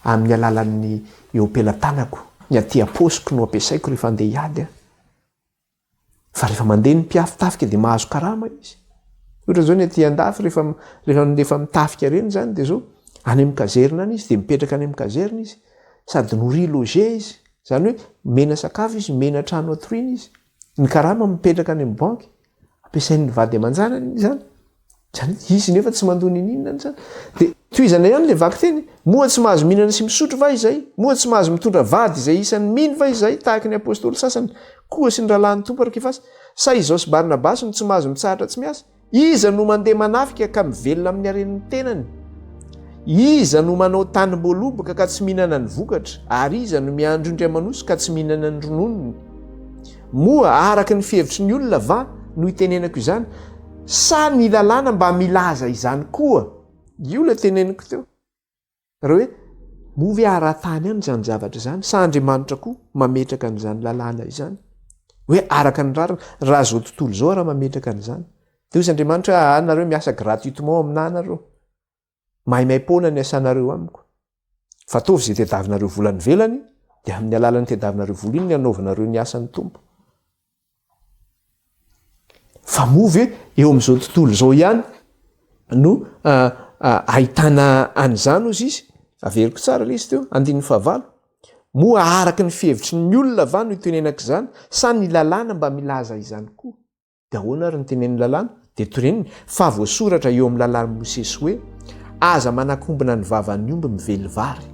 amin'ny alalan'ny eo am-pelatanako, ny aty am-paosiko no ampiasaiko rehefa andeha hiady aho. Fa rehefa mandeha ny mpiafy tafika dia mahazo karama izy. Ohatra izao ny aty an-dafy rehefa rehefa rehefa mitafika ireny izany dia izao, any amin'ny kazerina any izy dia mipetraka any amin'ny kazerina izy, sady nourri logé izy. Izany hoe omena sakafo izy, omena trano hatoriana izy. Ny karama mipetraka any amin'ny banky, ampiasain'ny vady aman-janany izany. Izany hoe izy nefa tsy mandoa n'inon'inona izany. Dia tohizana ihany ilay vakiteny, moa tsy mahazo mihinana sy misotro va izay? Moa tsy mahazo mitondra vady izay isan'ny mino va izay, tahaka ny apostoly sasany koa sy ny rahalahin'ny Tompo ary Kefasy? Sa izao sy Barnabasy no tsy mahazo mitsahatra tsy miasa? Iza no mandeha manafika ka mivelona amin'ny haren'ny tenany? Iza no manao tanim-boaloboka ka tsy mihinana ny vokatra? Ary iza no miandry ondry aman'osy ka tsy mihinana ny rononony? Moa araka ny fihevitry ny olona va no itenenako izany, sa ny lalàna mba milaza izany koa? Io ilay teneniko teo. Raha hoe, moa ve ara-tany ihany izany zavatra izany sa Andriamanitra koa mametraka an'izany lalàna izany? Hoe araka ny rariny, raha izao tontolo izao raha mametraka an'izany. Dia hoy Andriamanitra hoe, ah, nareo miasa gratuitement aminà nareo. Maimaim-poana ny asanareo amiko. Fa ataovy izay tediavinareo vola any ivelany, dia amin'ny alalan'ny tediavinareo vola iny ny anaovanareo ny asan'ny Tompo. Fa moa ve eo amin'izao tontolo izao ihany no ahitana an'izany ozy izy? Averiko tsara ilay izy teo, andininy fahavalo. Moa araka ny fihevitry ny olona va no itenenako izany sa ny lalàna mba milaza izany koa? Dia ahoana ary ny tenenin'ny lalàna? Dia toreniny fa voasoratra eo amin'ny lalàn'i Mosesy hoe, Aza manakombona ny vavan'ny omby mively vary.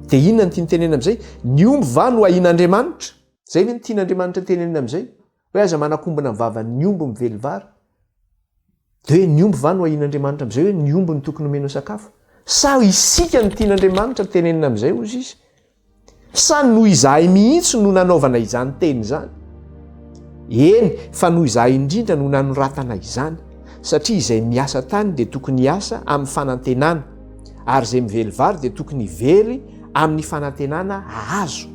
Dia inona no tiany tenenina amin'izay? Ny omby va no ahian'Andriamanitra? Izay ve no tian'Andriamanitra tenenina amin'izay? Hoe aza manakombona ny vavan'ny omby mively vary. Dia hoe ny omby va no ahian'Andriamanitra amin'izay hoe ny omby no tokony homenao sakafo? Sa isika no tian'Andriamanitra tenenina amin'izay hozy izy? Sa noho izahay mihitsy no nanaovana izany teny izany? Eny, fa noho izahay indrindra no nanoratana izany, satria izay miasa tany dia tokony hiasa amin'ny fanantenana, ary izay mively vary dia tokony hively amin'ny fanantenana hahazo.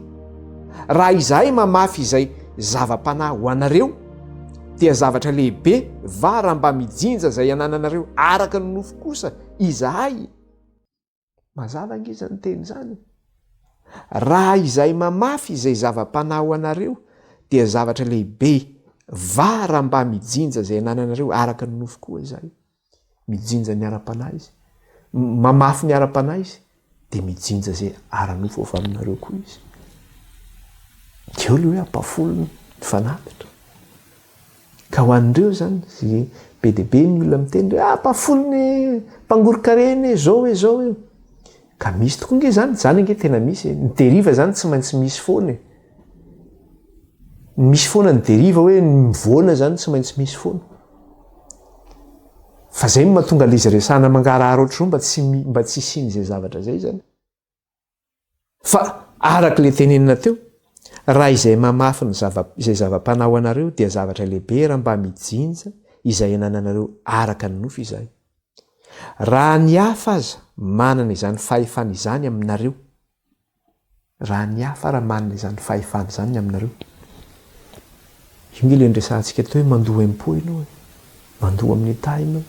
Raha izahay mamafy izay zava-panahy ho anareo, dia zavatra lehibe va raha mba mijinja izay anananareo araka ny nofo kosa izahay? Mazava ange izany teny izany e! Raha izahay mamafy izay zava-panahy ho anareo, dia zavatra lehibe va raha mba mijinja izay anananareo araka ny nofo koa izahay? Mijinja ny ara-panahy izy. Mamafy ny ara-panahy izy, dia mijinja izay ara-nofo avy aminareo koa izy. Dia eo ilay hoe ampahafolony ny fanatitra. Ka ho an'ireo izany, izay be dia be ny olona miteny hoe ah, ampahafolony e, mpangoron-karena e, zao e, zao e. Ka misy tokoa ange izany, izany ange tena misy e. Ny deriva izany tsy maintsy misy foana e. Misy foana ny deriva hoe ny mivoana izany tsy maintsy misy foana. Fa izay no mahatonga ilay izy resahana mangarahara ohatr'izao mba tsy mba tsy hisian'izay zavatra izay izany. Fa araka ilay tenenina teo, raha izay mamafy ny zava izay zava-panahy ho anareo dia zavatra lehibe raha mba mijinja izay anananareo araka ny nofo izahay. Raha ny hafa aza manana izany fahefana izany aminareo, Raha ny hafa ara manana izany fahefana izany ny aminareo. Io nge le niresahantsika teo hoe mandoa impot ianao e. Mandoa amin'ny Etat ianao.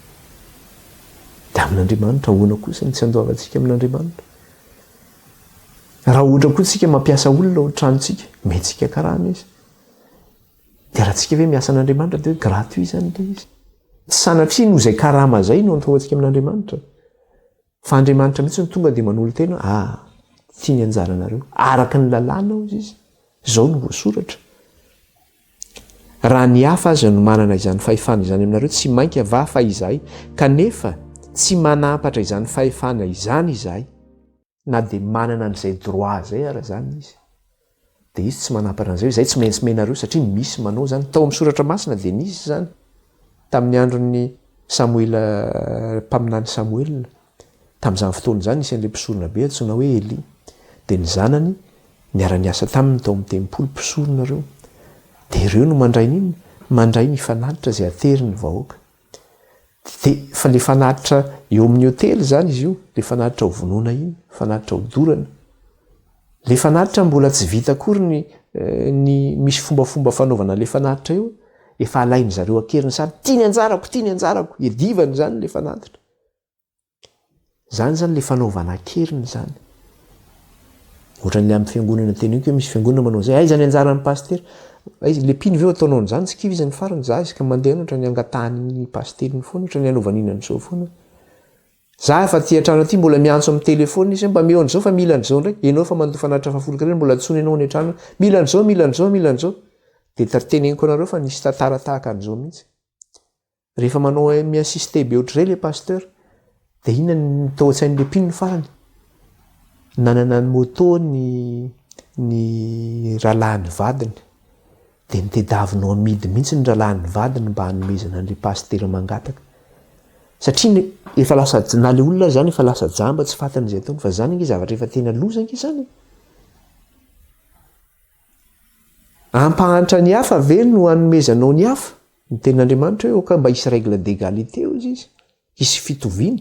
Dia amin'Andriamanitra ahoana kosa ny tsy andoavantsika amin'Andriamanitra? Raha ohatra koa tsika mampiasa olona ao an-tranontsika, omentsika karama izy. Dia raha tsika ve miasa an'Andriamanitra dia hoe gratuit izany ilay izy. Tsy sanatria noho izay karama izay no antohantsika amin'Andriamanitra. Fa Andriamanitra mihitsy no tonga dia manolo-tena, ah, ity ny anjaranareo. Araka ny lalàna hozy izy. Izao no voasoratra. Raha ny hafa aza no manana izany fahefana izany aminareo, tsy mainka va fa izahay? Kanefa tsy manampatra izany fahefana izany izahay. Na dia manana an'izay droit izay ara izany izy, dia izy tsy manampatra an'izay hoe izay tsy maintsy menareo satria misy manao izany. Tao amin'ny soratra masina dia nisy izany. Tamin'ny andron'ny Samoela, mpaminany Samoela, tamin'izany fotoana izany nisy an'ilay mpisorona be antsoina hoe Elia. Dia ny zanany niara-niasa taminy tao amin'ny tempoly, mpisorona ireo. Dia ireo no mandray ny inona? Mandray ny fanatitra izay aterin'ny vahoaka. Dia fa le fanatitra eo amin'ny hotely izany izy io, le fanatitra ho vonoina iny, fanatitra ho dorana. Le fanatitra mbola tsy vita akory ny ny misy fombafomba fanaovana le fanatitra io, efa alain-dry zareo an-keriny sary, ty ny anjarako, ty ny anjarako, iadivany izany le fanatitra. Zany zany le fanaovana an-keriny zany. Ohatran'le amin'ny fiangonana teneniko hoe misy fiangonana manao an'izay, aiza ny anjaran'ny pasitera? Aiza, le mpino ve ataonao an'izany? Tsy kivy izy ny farany, za isaka mandeha any ohatran'ny angatahan'ny pasiteriny foana, ohatran'ny anaovany inona an'izao foana. Za efa aty an-trano aty mbola miantso amin'ny telephone izy hoe mba meo an'izao fa mila an'izao indray, ianao efa mandoa fanatitra fahafolonkarena mbola antsoina ianao any an-trano hoe mila an'izao, mila an'izao, mila an'izao. Dia teneniko anareo fa nisy tantara tahaka an'izao mihitsy. Rehefa manao mi-insister be ohatr'izay le pasteur dia inona ny tao an-tsain'le mpino ny farany? Nanana ny moto ny ny rahalahin'ny vadiny dia nitedaviny ho amidy mihitsy ny rahalahin'ny vadiny mba hanomezana an'le pasitera mangataka. Satria ny efa lasa na le olona aza zany efa lasa jamba tsy fantany izay ataony fa zany ange zavatra efa tena loza ange zany e. Ampahantra ny hafa ve no hanomezanao ny hafa? Ny tenin'Andriamanitra hoe aoka mba hisy règle d'égalité hozy izy, hisy fitoviana.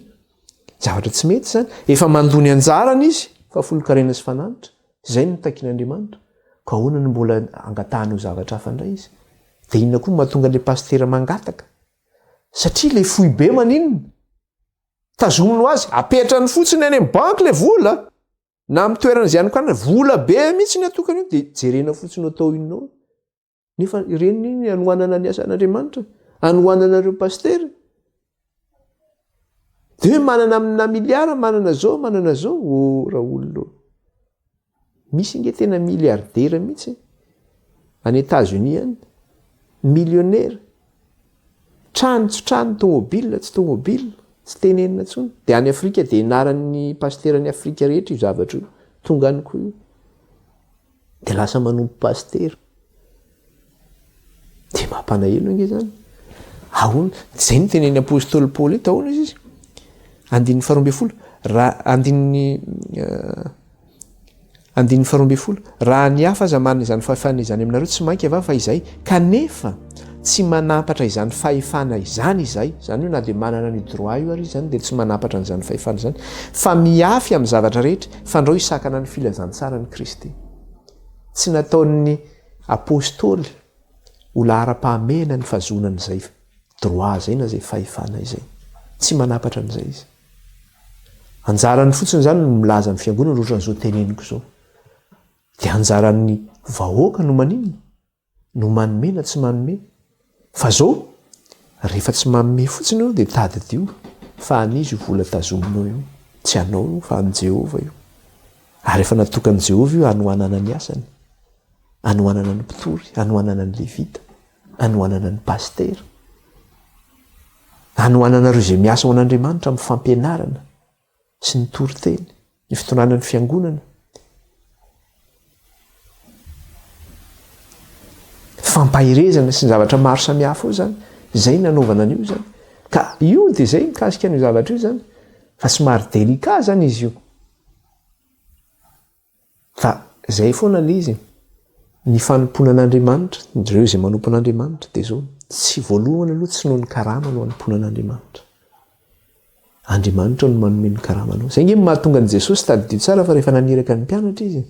Zavatra tsy mety izany. Efa mandoa ny anjarany izy, fahafolonkarena sy fananitra. Izay no takin'Andriamanitra. Ka ahoana no mbola angatahany ho zavatra hafa indray izy? Dia inona koa no mahatonga an'ilay pasitera mangataka? Satria ilay foibe maninona? Tazominy ho azy, apetrany fotsiny any amin'ny banky ilay vola. Na amin'ny toerana izay anokanana, vola be mihitsy ny atokany io, dia jerena fotsiny atao inona ao. Nefa ireny ny anohanana ny asan'Andriamanitra, anohanana ireo pasitera. Dia hoe manana amina miliara, manana zao, manana zao, oh raolona ô. Misy ange tena milliardaire mihitsy any États-Unis any, millionnaire. Trano tsy trano, tomobile tsy tomobile, tsy tenenina intsony. Dia any Afrika dia ianaran'ny pasiteran'i Afrika rehetra io zavatra io. Tonga any koa io. Dia lasa manompo pasitera. Dia mampanahelo ange izany. Ahoana? Izay no tenenin'ny apostoly Paoly eto, ahoana izy izy? Andininy faharoa ambin'ny folo, raha andininy eh, andininy faharoa ambin'ny folo, raha ny hafa aza manana izany fahefana izany aminareo, tsy mainka va fa izay, kanefa tsy manampatra izany fahefana izany izay, izany hoe na dia manana an'io droit io ary izy izany dia tsy manampatra an'izany fahefana izany, fa mihafy amin'ny zavatra rehetra, fandrao hisakana ny filazantsaran'i Kristy. Tsy nataon'ny Apostoly ho laharam-pahamehana ny fahazoana an'izay droit izay na izay fahefana izay. Tsy manapatra an'izay izy. Anjarany fotsiny izany no milaza amin'ny fiangonana ohatran'izao teneniko izao. Dia anjaran'ny vahoaka no maninona? No manome na tsy manome. Fa zao, rehefa tsy manome fotsiny ianao dia tadidio fa an'iza io vola tazominao io. Tsy anao io fa an'i Jehovah io. Ary efa natokan'i Jehovah io hanohanana ny asany, hanohanana ny mpitory, hanohanana ny levita, hanohanana ny pasitera, hanohanana ireo izay miasa ho an'Andriamanitra amin'ny fampianarana sy ny toriteny, ny fitondrana ny fiangonana. Fampaherezana sy ny zavatra maro samihafa ao izany, izay nanaovana an'io izany. Ka io dia izay mikasika an'io zavatra io izany, fa somary délicat izany izy io. Fa izay foana ilay izy, ny fanompoana an'Andriamanitra, ireo izay manompo an'Andriamanitra dia izao, tsy voalohany aloha tsy noho ny karama no anompoana an'Andriamanitra. Andriamanitra no manome ny karamanao. Izay ange no mahatonga an'i Jesosy, tadidio tsara fa rehefa naniraka ny mpianatra izy,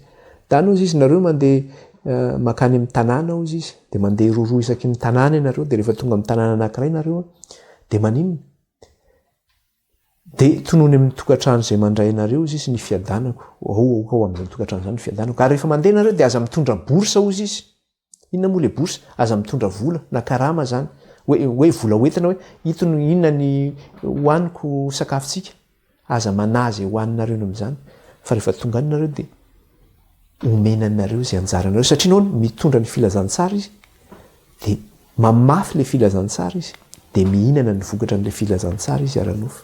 tany hozy izy nareo mandeha eh, makany amin'ny tanàna hozy izy, dia mandeha roroa isaky ny tanàna ianareo, dia rehefa tonga amin'ny tanàna anankiray nareo, dia maninona? Dia tonony amin'ny tokantrano izay mandray anareo hozy izy ny fiadanako. Ao aoka ao amin'izany tokantrano izany ny fiadanako. Ary rehefa mandeha nareo dia aza mitondra bourse hozy izy. Inona moa le bourse? Aza mitondra vola na karama zany. Hoe hoe vola hoentina hoe itony inona ny hohaniko sakafontsika. Aza manahy izay hohaninareo ny amin'izany fa rehefa tonga any nareo dia omena anareo izay anjaranareo satria nahoana? Mitondra ny filazantsara izy dia mamafy le filazantsara izy dia mihinana ny vokatra an'ilay filazantsara izy ara-nofo.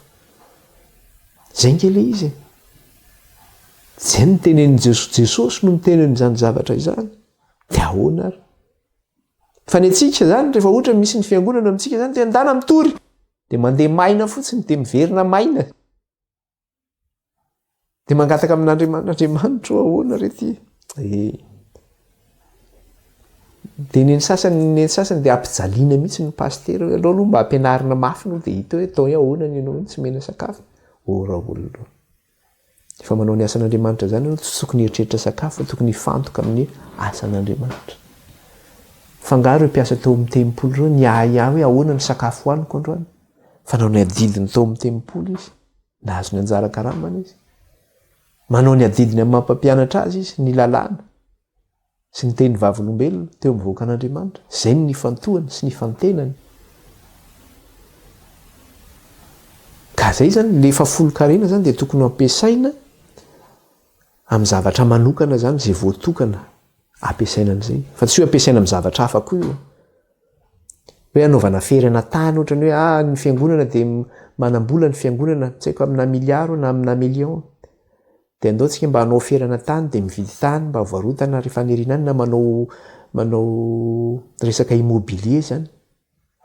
Zay nge le izy e. Zay no tenenin'i Jesosy, Jesosy no miteny an'izany zavatra izany. Dia ahoana ary? Fa ny antsika zany rehefa ohatra misy ny fiangonana amintsika zany dia andana mitory. Dia mandeha maina fotsiny dia miverina maina. Dia mangataka amin'Andriamanitra, Andriamanitra o ahoana re ty? Eh. Dia ny sasany, ny sasany dia ampijaliana mihitsy ny pasitera hoe aleo aloha mba ampianarina mafy aloha dia hita hoe atao hoe ahoana ny anao tsy omena sakafo. Oh raolona. Efa manao ny asan'Andriamanitra izany ianao, tsy tokony hieritreritra sakafo fa tokony hifantoka amin'ny asan'Andriamanitra. Fa angaha ireo mpiasa tao amin'ny tempoly ireo niahiahy hoe ahoana ny sakafo hohaniko androany? Fa nanao ny adidiny tao amin'ny tempoly izy, nahazo ny anjara karamany izy. Manao ny adidiny amin'ny maha mpampianatra azy izy, ny lalàna sy ny teny vavolombelona teo amin'ny vahoakan'Andriamanitra. Izay no nifantohany sy nifantenany. Ka izay izany, ilay fahafolonkarena izany dia tokony ho ampiasaina amin'ny zavatra manokana izany izay voatokana ampiasaina amin'izay. Fa tsy hoe ampiasaina amin'ny zavatra hafa koa io. Hoe anaovana ferana tany ohatran'ny hoe ah ny fiangonana dia manam-bola ny fiangonana, tsy haiko amina milliard na amina million. Dia andao tsika mba hanao ferana tany dia mividy tany mba varotana rehefa any aoriana any na manao manao resaka immobilier zany.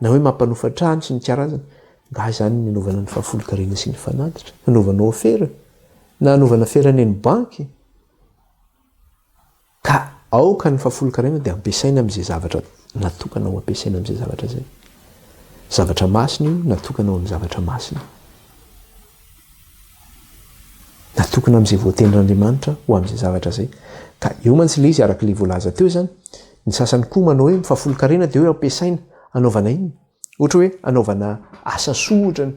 Na hoe mampanofa trano sy ny karazany. Nga izany ny anaovana ny fahafolonkarena sy ny fanatitra? Anaovanao afera? Na anaovana ferana eny banky? Ka aoka ny fahafolonkarena dia ampiasaina amin'izay zavatra natokana ho ampiasaina amin'izay zavatra izay. Zavatra masina io, natokana ho amin'ny zavatra masina. Natokana amin'izay voatendrin'Andriamanitra ho amin'izay zavatra izay. Ka eo mantsy ilay izy araka ilay voalaza teo izany, ny sasany koa manao hoe ny fahafolonkarena dia hoe ampiasaina anaovana inona? Ohatra hoe anaovana asa soa ohatrany.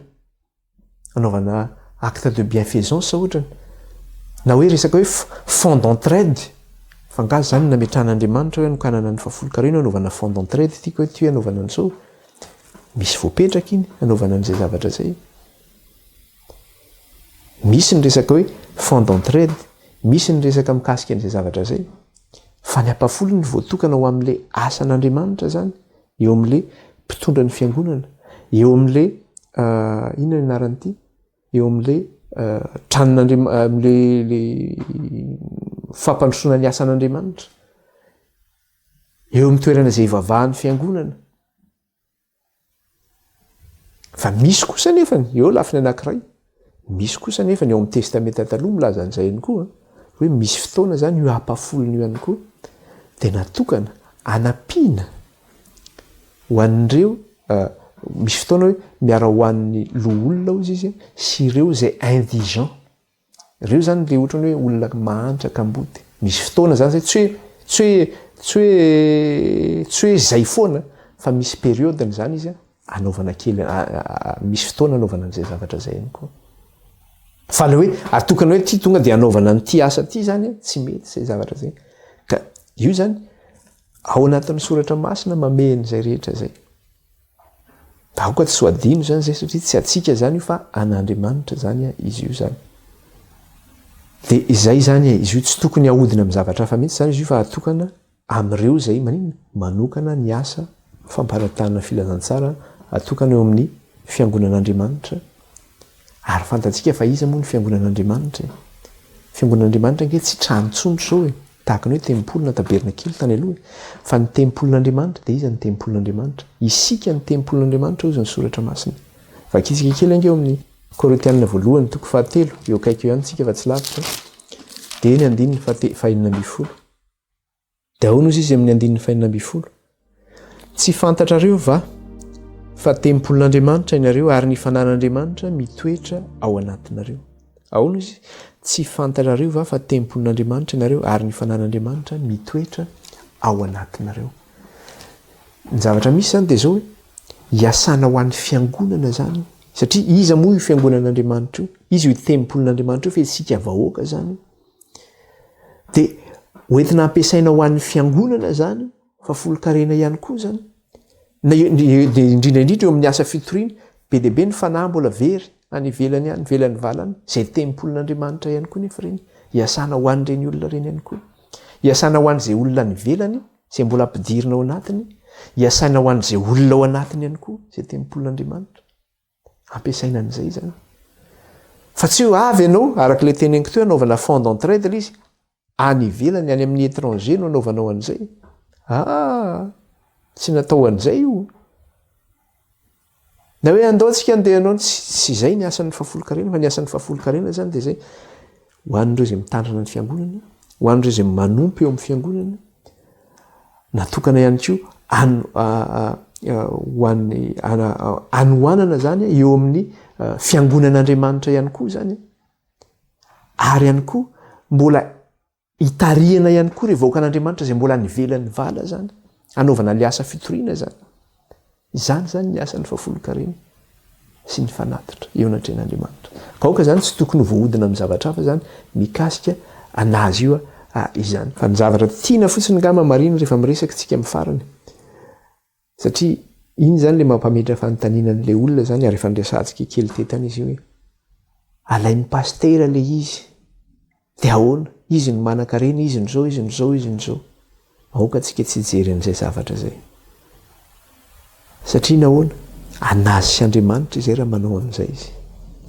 anaovana acte de bienfaisance ohatrany, na hoe resaka hoe fonds d'entraide, fa angaha zany nametrahan'Andriamanitra hoe hanokanana ny fahafolonkarena anaovana fonds d'entraide tiako hoe ty anaovana an'izao, misy voapetraka iny anaovana an'izay zavatra izay. Misy ny resaka hoe fonds d'entraide, misy ny resaka mikasika an'izay zavatra izay, fa ny ampahafolony voatokana ho amin'ilay asan'Andriamanitra zany, eo amin'ilay mpitondra ny fiangonana, eo amin'ilay inona ny anaran'ity? Eo amin'ilay tranon'Andriamanitra, amin'ilay le fampandrosoana ny asan'Andriamanitra, eo amin'ny toerana izay ivavahan'ny fiangonana. Fa misy kosa anefa eo lafiny anankiray, Misy kosa anefa ny ao amin'ny Testamenta Taloha milaza an'izay ihany koa, hoe misy fotoana izany io ampahafolony io ihany koa dia natokana hanampiana ho an'ireo, misy fotoana hoe miara ho an'ny loholona hozy izy sy ireo izay indigent. Ireo izany ilay ohatran'ny hoe olona mahantra kamboty. Misy fotoana izany izay, tsy hoe, tsy hoe, tsy hoe, tsy hoe izay foana fa misy période-ny izany izy Anaovana kely, misy fotoana anaovana an'izay zavatra izay ihany koa. Fa le hoe atokana hoe ty tonga dia anaovana an'ity asa ty zany tsy mety izay zavatra izay. Ka io zany ao anatin'ny soratra masina mamehy an'izay rehetra izay. Aoka tsy ho adino zany izay satria tsy antsika zany io fa an'Andriamanitra zany izy io zany. Dia izay zany e, izy io tsy tokony haodina amin'ny zavatra hafa mihitsy zany izy io fa atokana Amin'ireo izay maninona? Manokana ny asa famparatahana filazantsara atokana eo amin'ny Fiangonan'Andriamanitra. Ary fantatsika fa iza moa ny Fiangonan'Andriamanitra e? Fiangonan'Andriamanitra ange tsy trano intsony izao e, tahaka ny hoe tempoly na tabernakely tany aloha e. Fa ny tempolin'Andriamanitra dia iza ny tempolin'Andriamanitra? Isika ny tempolin'Andriamanitra hozy ny Soratra Masina. Vakintsika kely ange eo amin'ny Korintiana voalohany toko fahatelo, eo akaiky eo ihany tsika fa tsy lavitra, dia ny andininy faha-16. Dia ahoana ozy izy amin'ny andininy fahenina ambin'ny folo? Tsy fantatrareo va fa tempolin'Andriamanitra ianareo ary ny fanan'Andriamanitra mitoetra ao anatinareo? Ahoana ozy izy? Tsy fantatrareo va fa tempolin'Andriamanitra ianareo ary ny fanan'Andriamanitra mitoetra ao anatinareo? Ny zavatra misy izany dia izao hoe iasana ho an'ny fiangonana izany satria iza moa io fiangonan'Andriamanitra io? Iza io tempolin'Andriamanitra io fa isika vahoaka izany io. Dia hoentina ampiasaina ho an'ny fiangonana izany io. Fahafolonkarena ihany koa izany. Na dia indrindra indrindra eo amin'ny asa fitoriana, be dia be ny fanahy mbola very any ivelany any, ivelan'ny vala any, izay tempolin'Andriamanitra ihany koa nefa ireny, iasana ho an'ireny olona ireny ihany koa. Iasana ho an'izay olona any ivelany, izay mbola ampidirina ao anatiny, iasaina ho an'izay olona ao anatiny ihany koa, izay tempolin'Andriamanitra. Ampiasaina an'izay izany. Fa tsy hoe avy ianao, araka ilay teneniko teo, anaovana fond d'entraide ilay izy, any ivelany, any amin'ny étranger no anaovanao an'izay. Ah, tsy natao an'izay io. Na hoe andao tsika andeha hanao, tsy izay ny asan'ny fahafolonkarena, fa ny asan'ny fahafolonkarena izany dia izay ho an'ireo izay mitandrina ny fiangonana, ho an'ireo izay manompo eo amin'ny fiangonana, natokana ihany koa an- ho an'ny anohanana izany eo amin'ny fiangonan'Andriamanitra ihany koa izany, ary ihany koa mbola Hitarihana ihany koa ireo vahoakan'Andriamanitra izay mbola any ivelan'ny vala izany, hanaovana ilay asa fitoriana izany. Izany izany ny asan'ny fahafolonkarena sy ny fanatitra eo anatrehan'Andriamanitra. Ka aoka izany tsy tokony ho voahodina amin'ny zavatra hafa izany mikasika an'azy io izany. Fa ny zavatra tiana fotsiny angamba marina rehefa miresaka isika amin'ny farany, satria iny izany ilay mampametra fanontaniana an'ilay olona izany ary efa niresahantsika kely teto ihany izy io hoe alain'ny pasitera ilay izy Dia ahoana? Izy no manan-karena, izy no izao, izy no izao, izy no izao. Aoka tsika tsy hijery an'izay zavatra izay. Satria nahoana? An'azy sy Andriamanitra izay raha manao an'izay izy.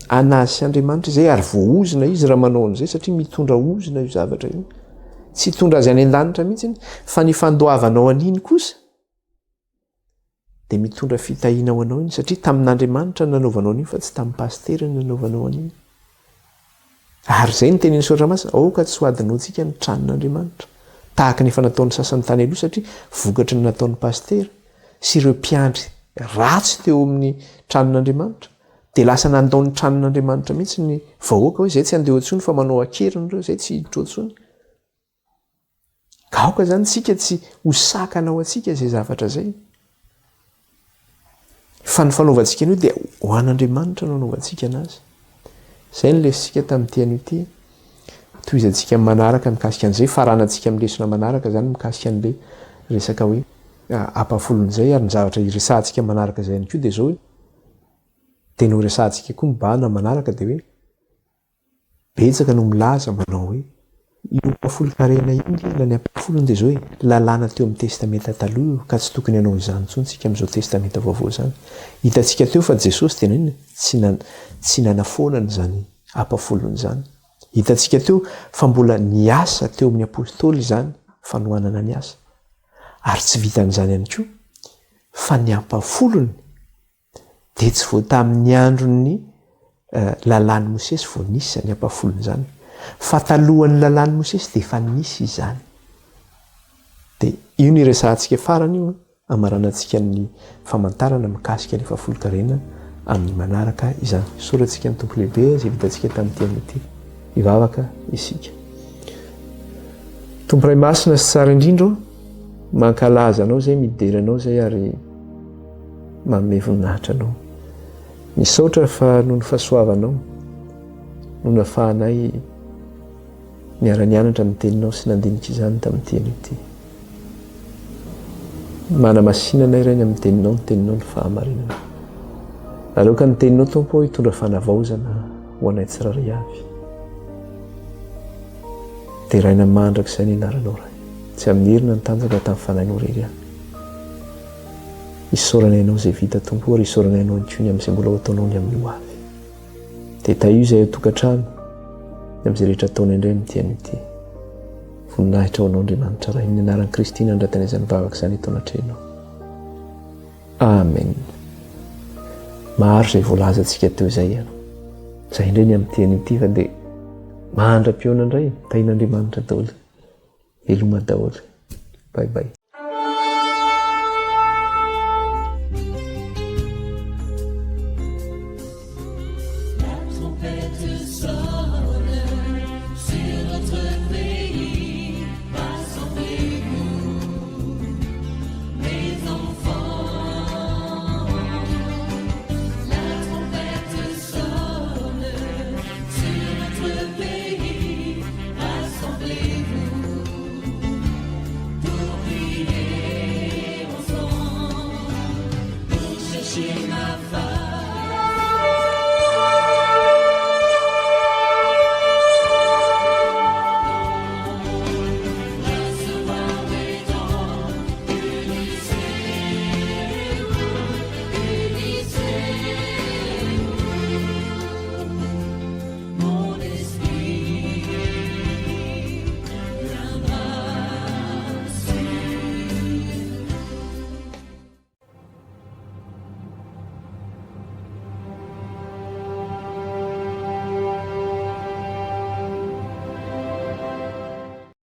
An'azy sy Andriamanitra izay ary voaozona izy raha manao an'izay satria mitondra ozona io zavatra io. Tsy hitondra azy any an-danitra mihitsy fa ny fandoavanao an'iny kosa dia mitondra fitahiana ho anao iny satria tamin'Andriamanitra no nanaovanao an'iny fa tsy tamin'ny pasitera no nanaovanao an'iny. Ary izay no tenin'ny Soratra Masina, aoka tsy ho adinoantsika ny tranon'Andriamanitra, tahaka ny efa nataon'ny sasany tany aloha satria vokatry ny nataon'ny pasitera sy ireo mpiandry ratsy teo amin'ny tranon'Andriamanitra dia lasa nandao ny tranon'Andriamanitra mihitsy ny vahoaka hoe izay tsy handeha intsony fa manao an-keriny ireo, izay tsy hiditra ao intsony. Ka aoka izany isika tsy ho sakana ho antsika izay zavatra izay. Fa ny fanaovantsika an'io dia ho an'Andriamanitra no anaovantsika anazy. Izay ny lesotsika tamin'ity anio ity. Tohizantsika amin'ny manaraka mikasika an'izay, faranantsika amin'ny lesona manaraka izany mikasika an'ilay resaka hoe ampahafolon'izay ary ny zavatra hiresahantsika manaraka izay ihany koa dia izao hoe tena horesahantsika koa mibahana manaraka dia hoe Betsaka no milaza manao hoe, io ampahafolon-karena io nge na ny ampahafolony dia izao e, lalàna teo amin'ny Testamenta Taloha io ka tsy tokony hanao izany intsony isika amin'izao Testamenta Vaovao izany. Hitantsika teo fa Jesosy dia naninona? Tsy tsy nanafoana an'izany ampahafolony izany. Hitantsika teo fa mbola niasa teo amin'ny Apostoly izany fanohanana ny asa. Ary tsy vitan'izany ihany koa fa ny ampahafolony dia tsy vao tamin'ny andron'ny lalàn'i Mosesy vao nisy izany ampahafolony izany, fa talohan'ny lalàn'i Mosesy dia efa nisy izany. Dia io no iresahantsika farany io, amaranantsika ny famantarana mikasika ny fahafolon-karena amin'ny manaraka izany. Isaorantsika ny Tompo lehibe izay vitantsika tamin'ity anio ity. Hivavaka isika. Tompo Ray Masina sy Tsara indrindra ô, mankalaza Anao izay, midera Anao izay ary manome voninahitra Anao. Misaotra fa noho ny fahasoavanao no nafahanay niara-nianatra ny Teninao sy nandinika izany tamin'ity anio ity. Manamasina anay Ray ny amin'ny Teninao, ny Teninao ny fahamarinana. Ary aoka ny Teninao Tompo ô hitondra fanavaozana ho anay tsirairay avy. Deraina mandrakizay ny anaranao Ray. Tsy amin'ny hery na ny tanjaka tamin'ny fanahinao irery ihany. Isaorana Ianao izay vita Tompo ary isaorana Ianao ihany koa ny amin'izay mbola ho ataonao ny amin'ny ho avy. Dia tahio izay ao tokantrano ny amin'izay rehetra ataonay indray amin'ity anio ity. Voninahitra ho Anao Andriamanitra Ray, amin'ny anaran'i Kristy nandratana izany vavaka izany eto anatrehanao. Amen. Maro izay voalazantsika teo izay. Izay indray ny amin'ity anio ity fa dia mandra-pihaona indray, tahin'Andriamanitra daholo. Veloma daholo. Bye bye. Wishing a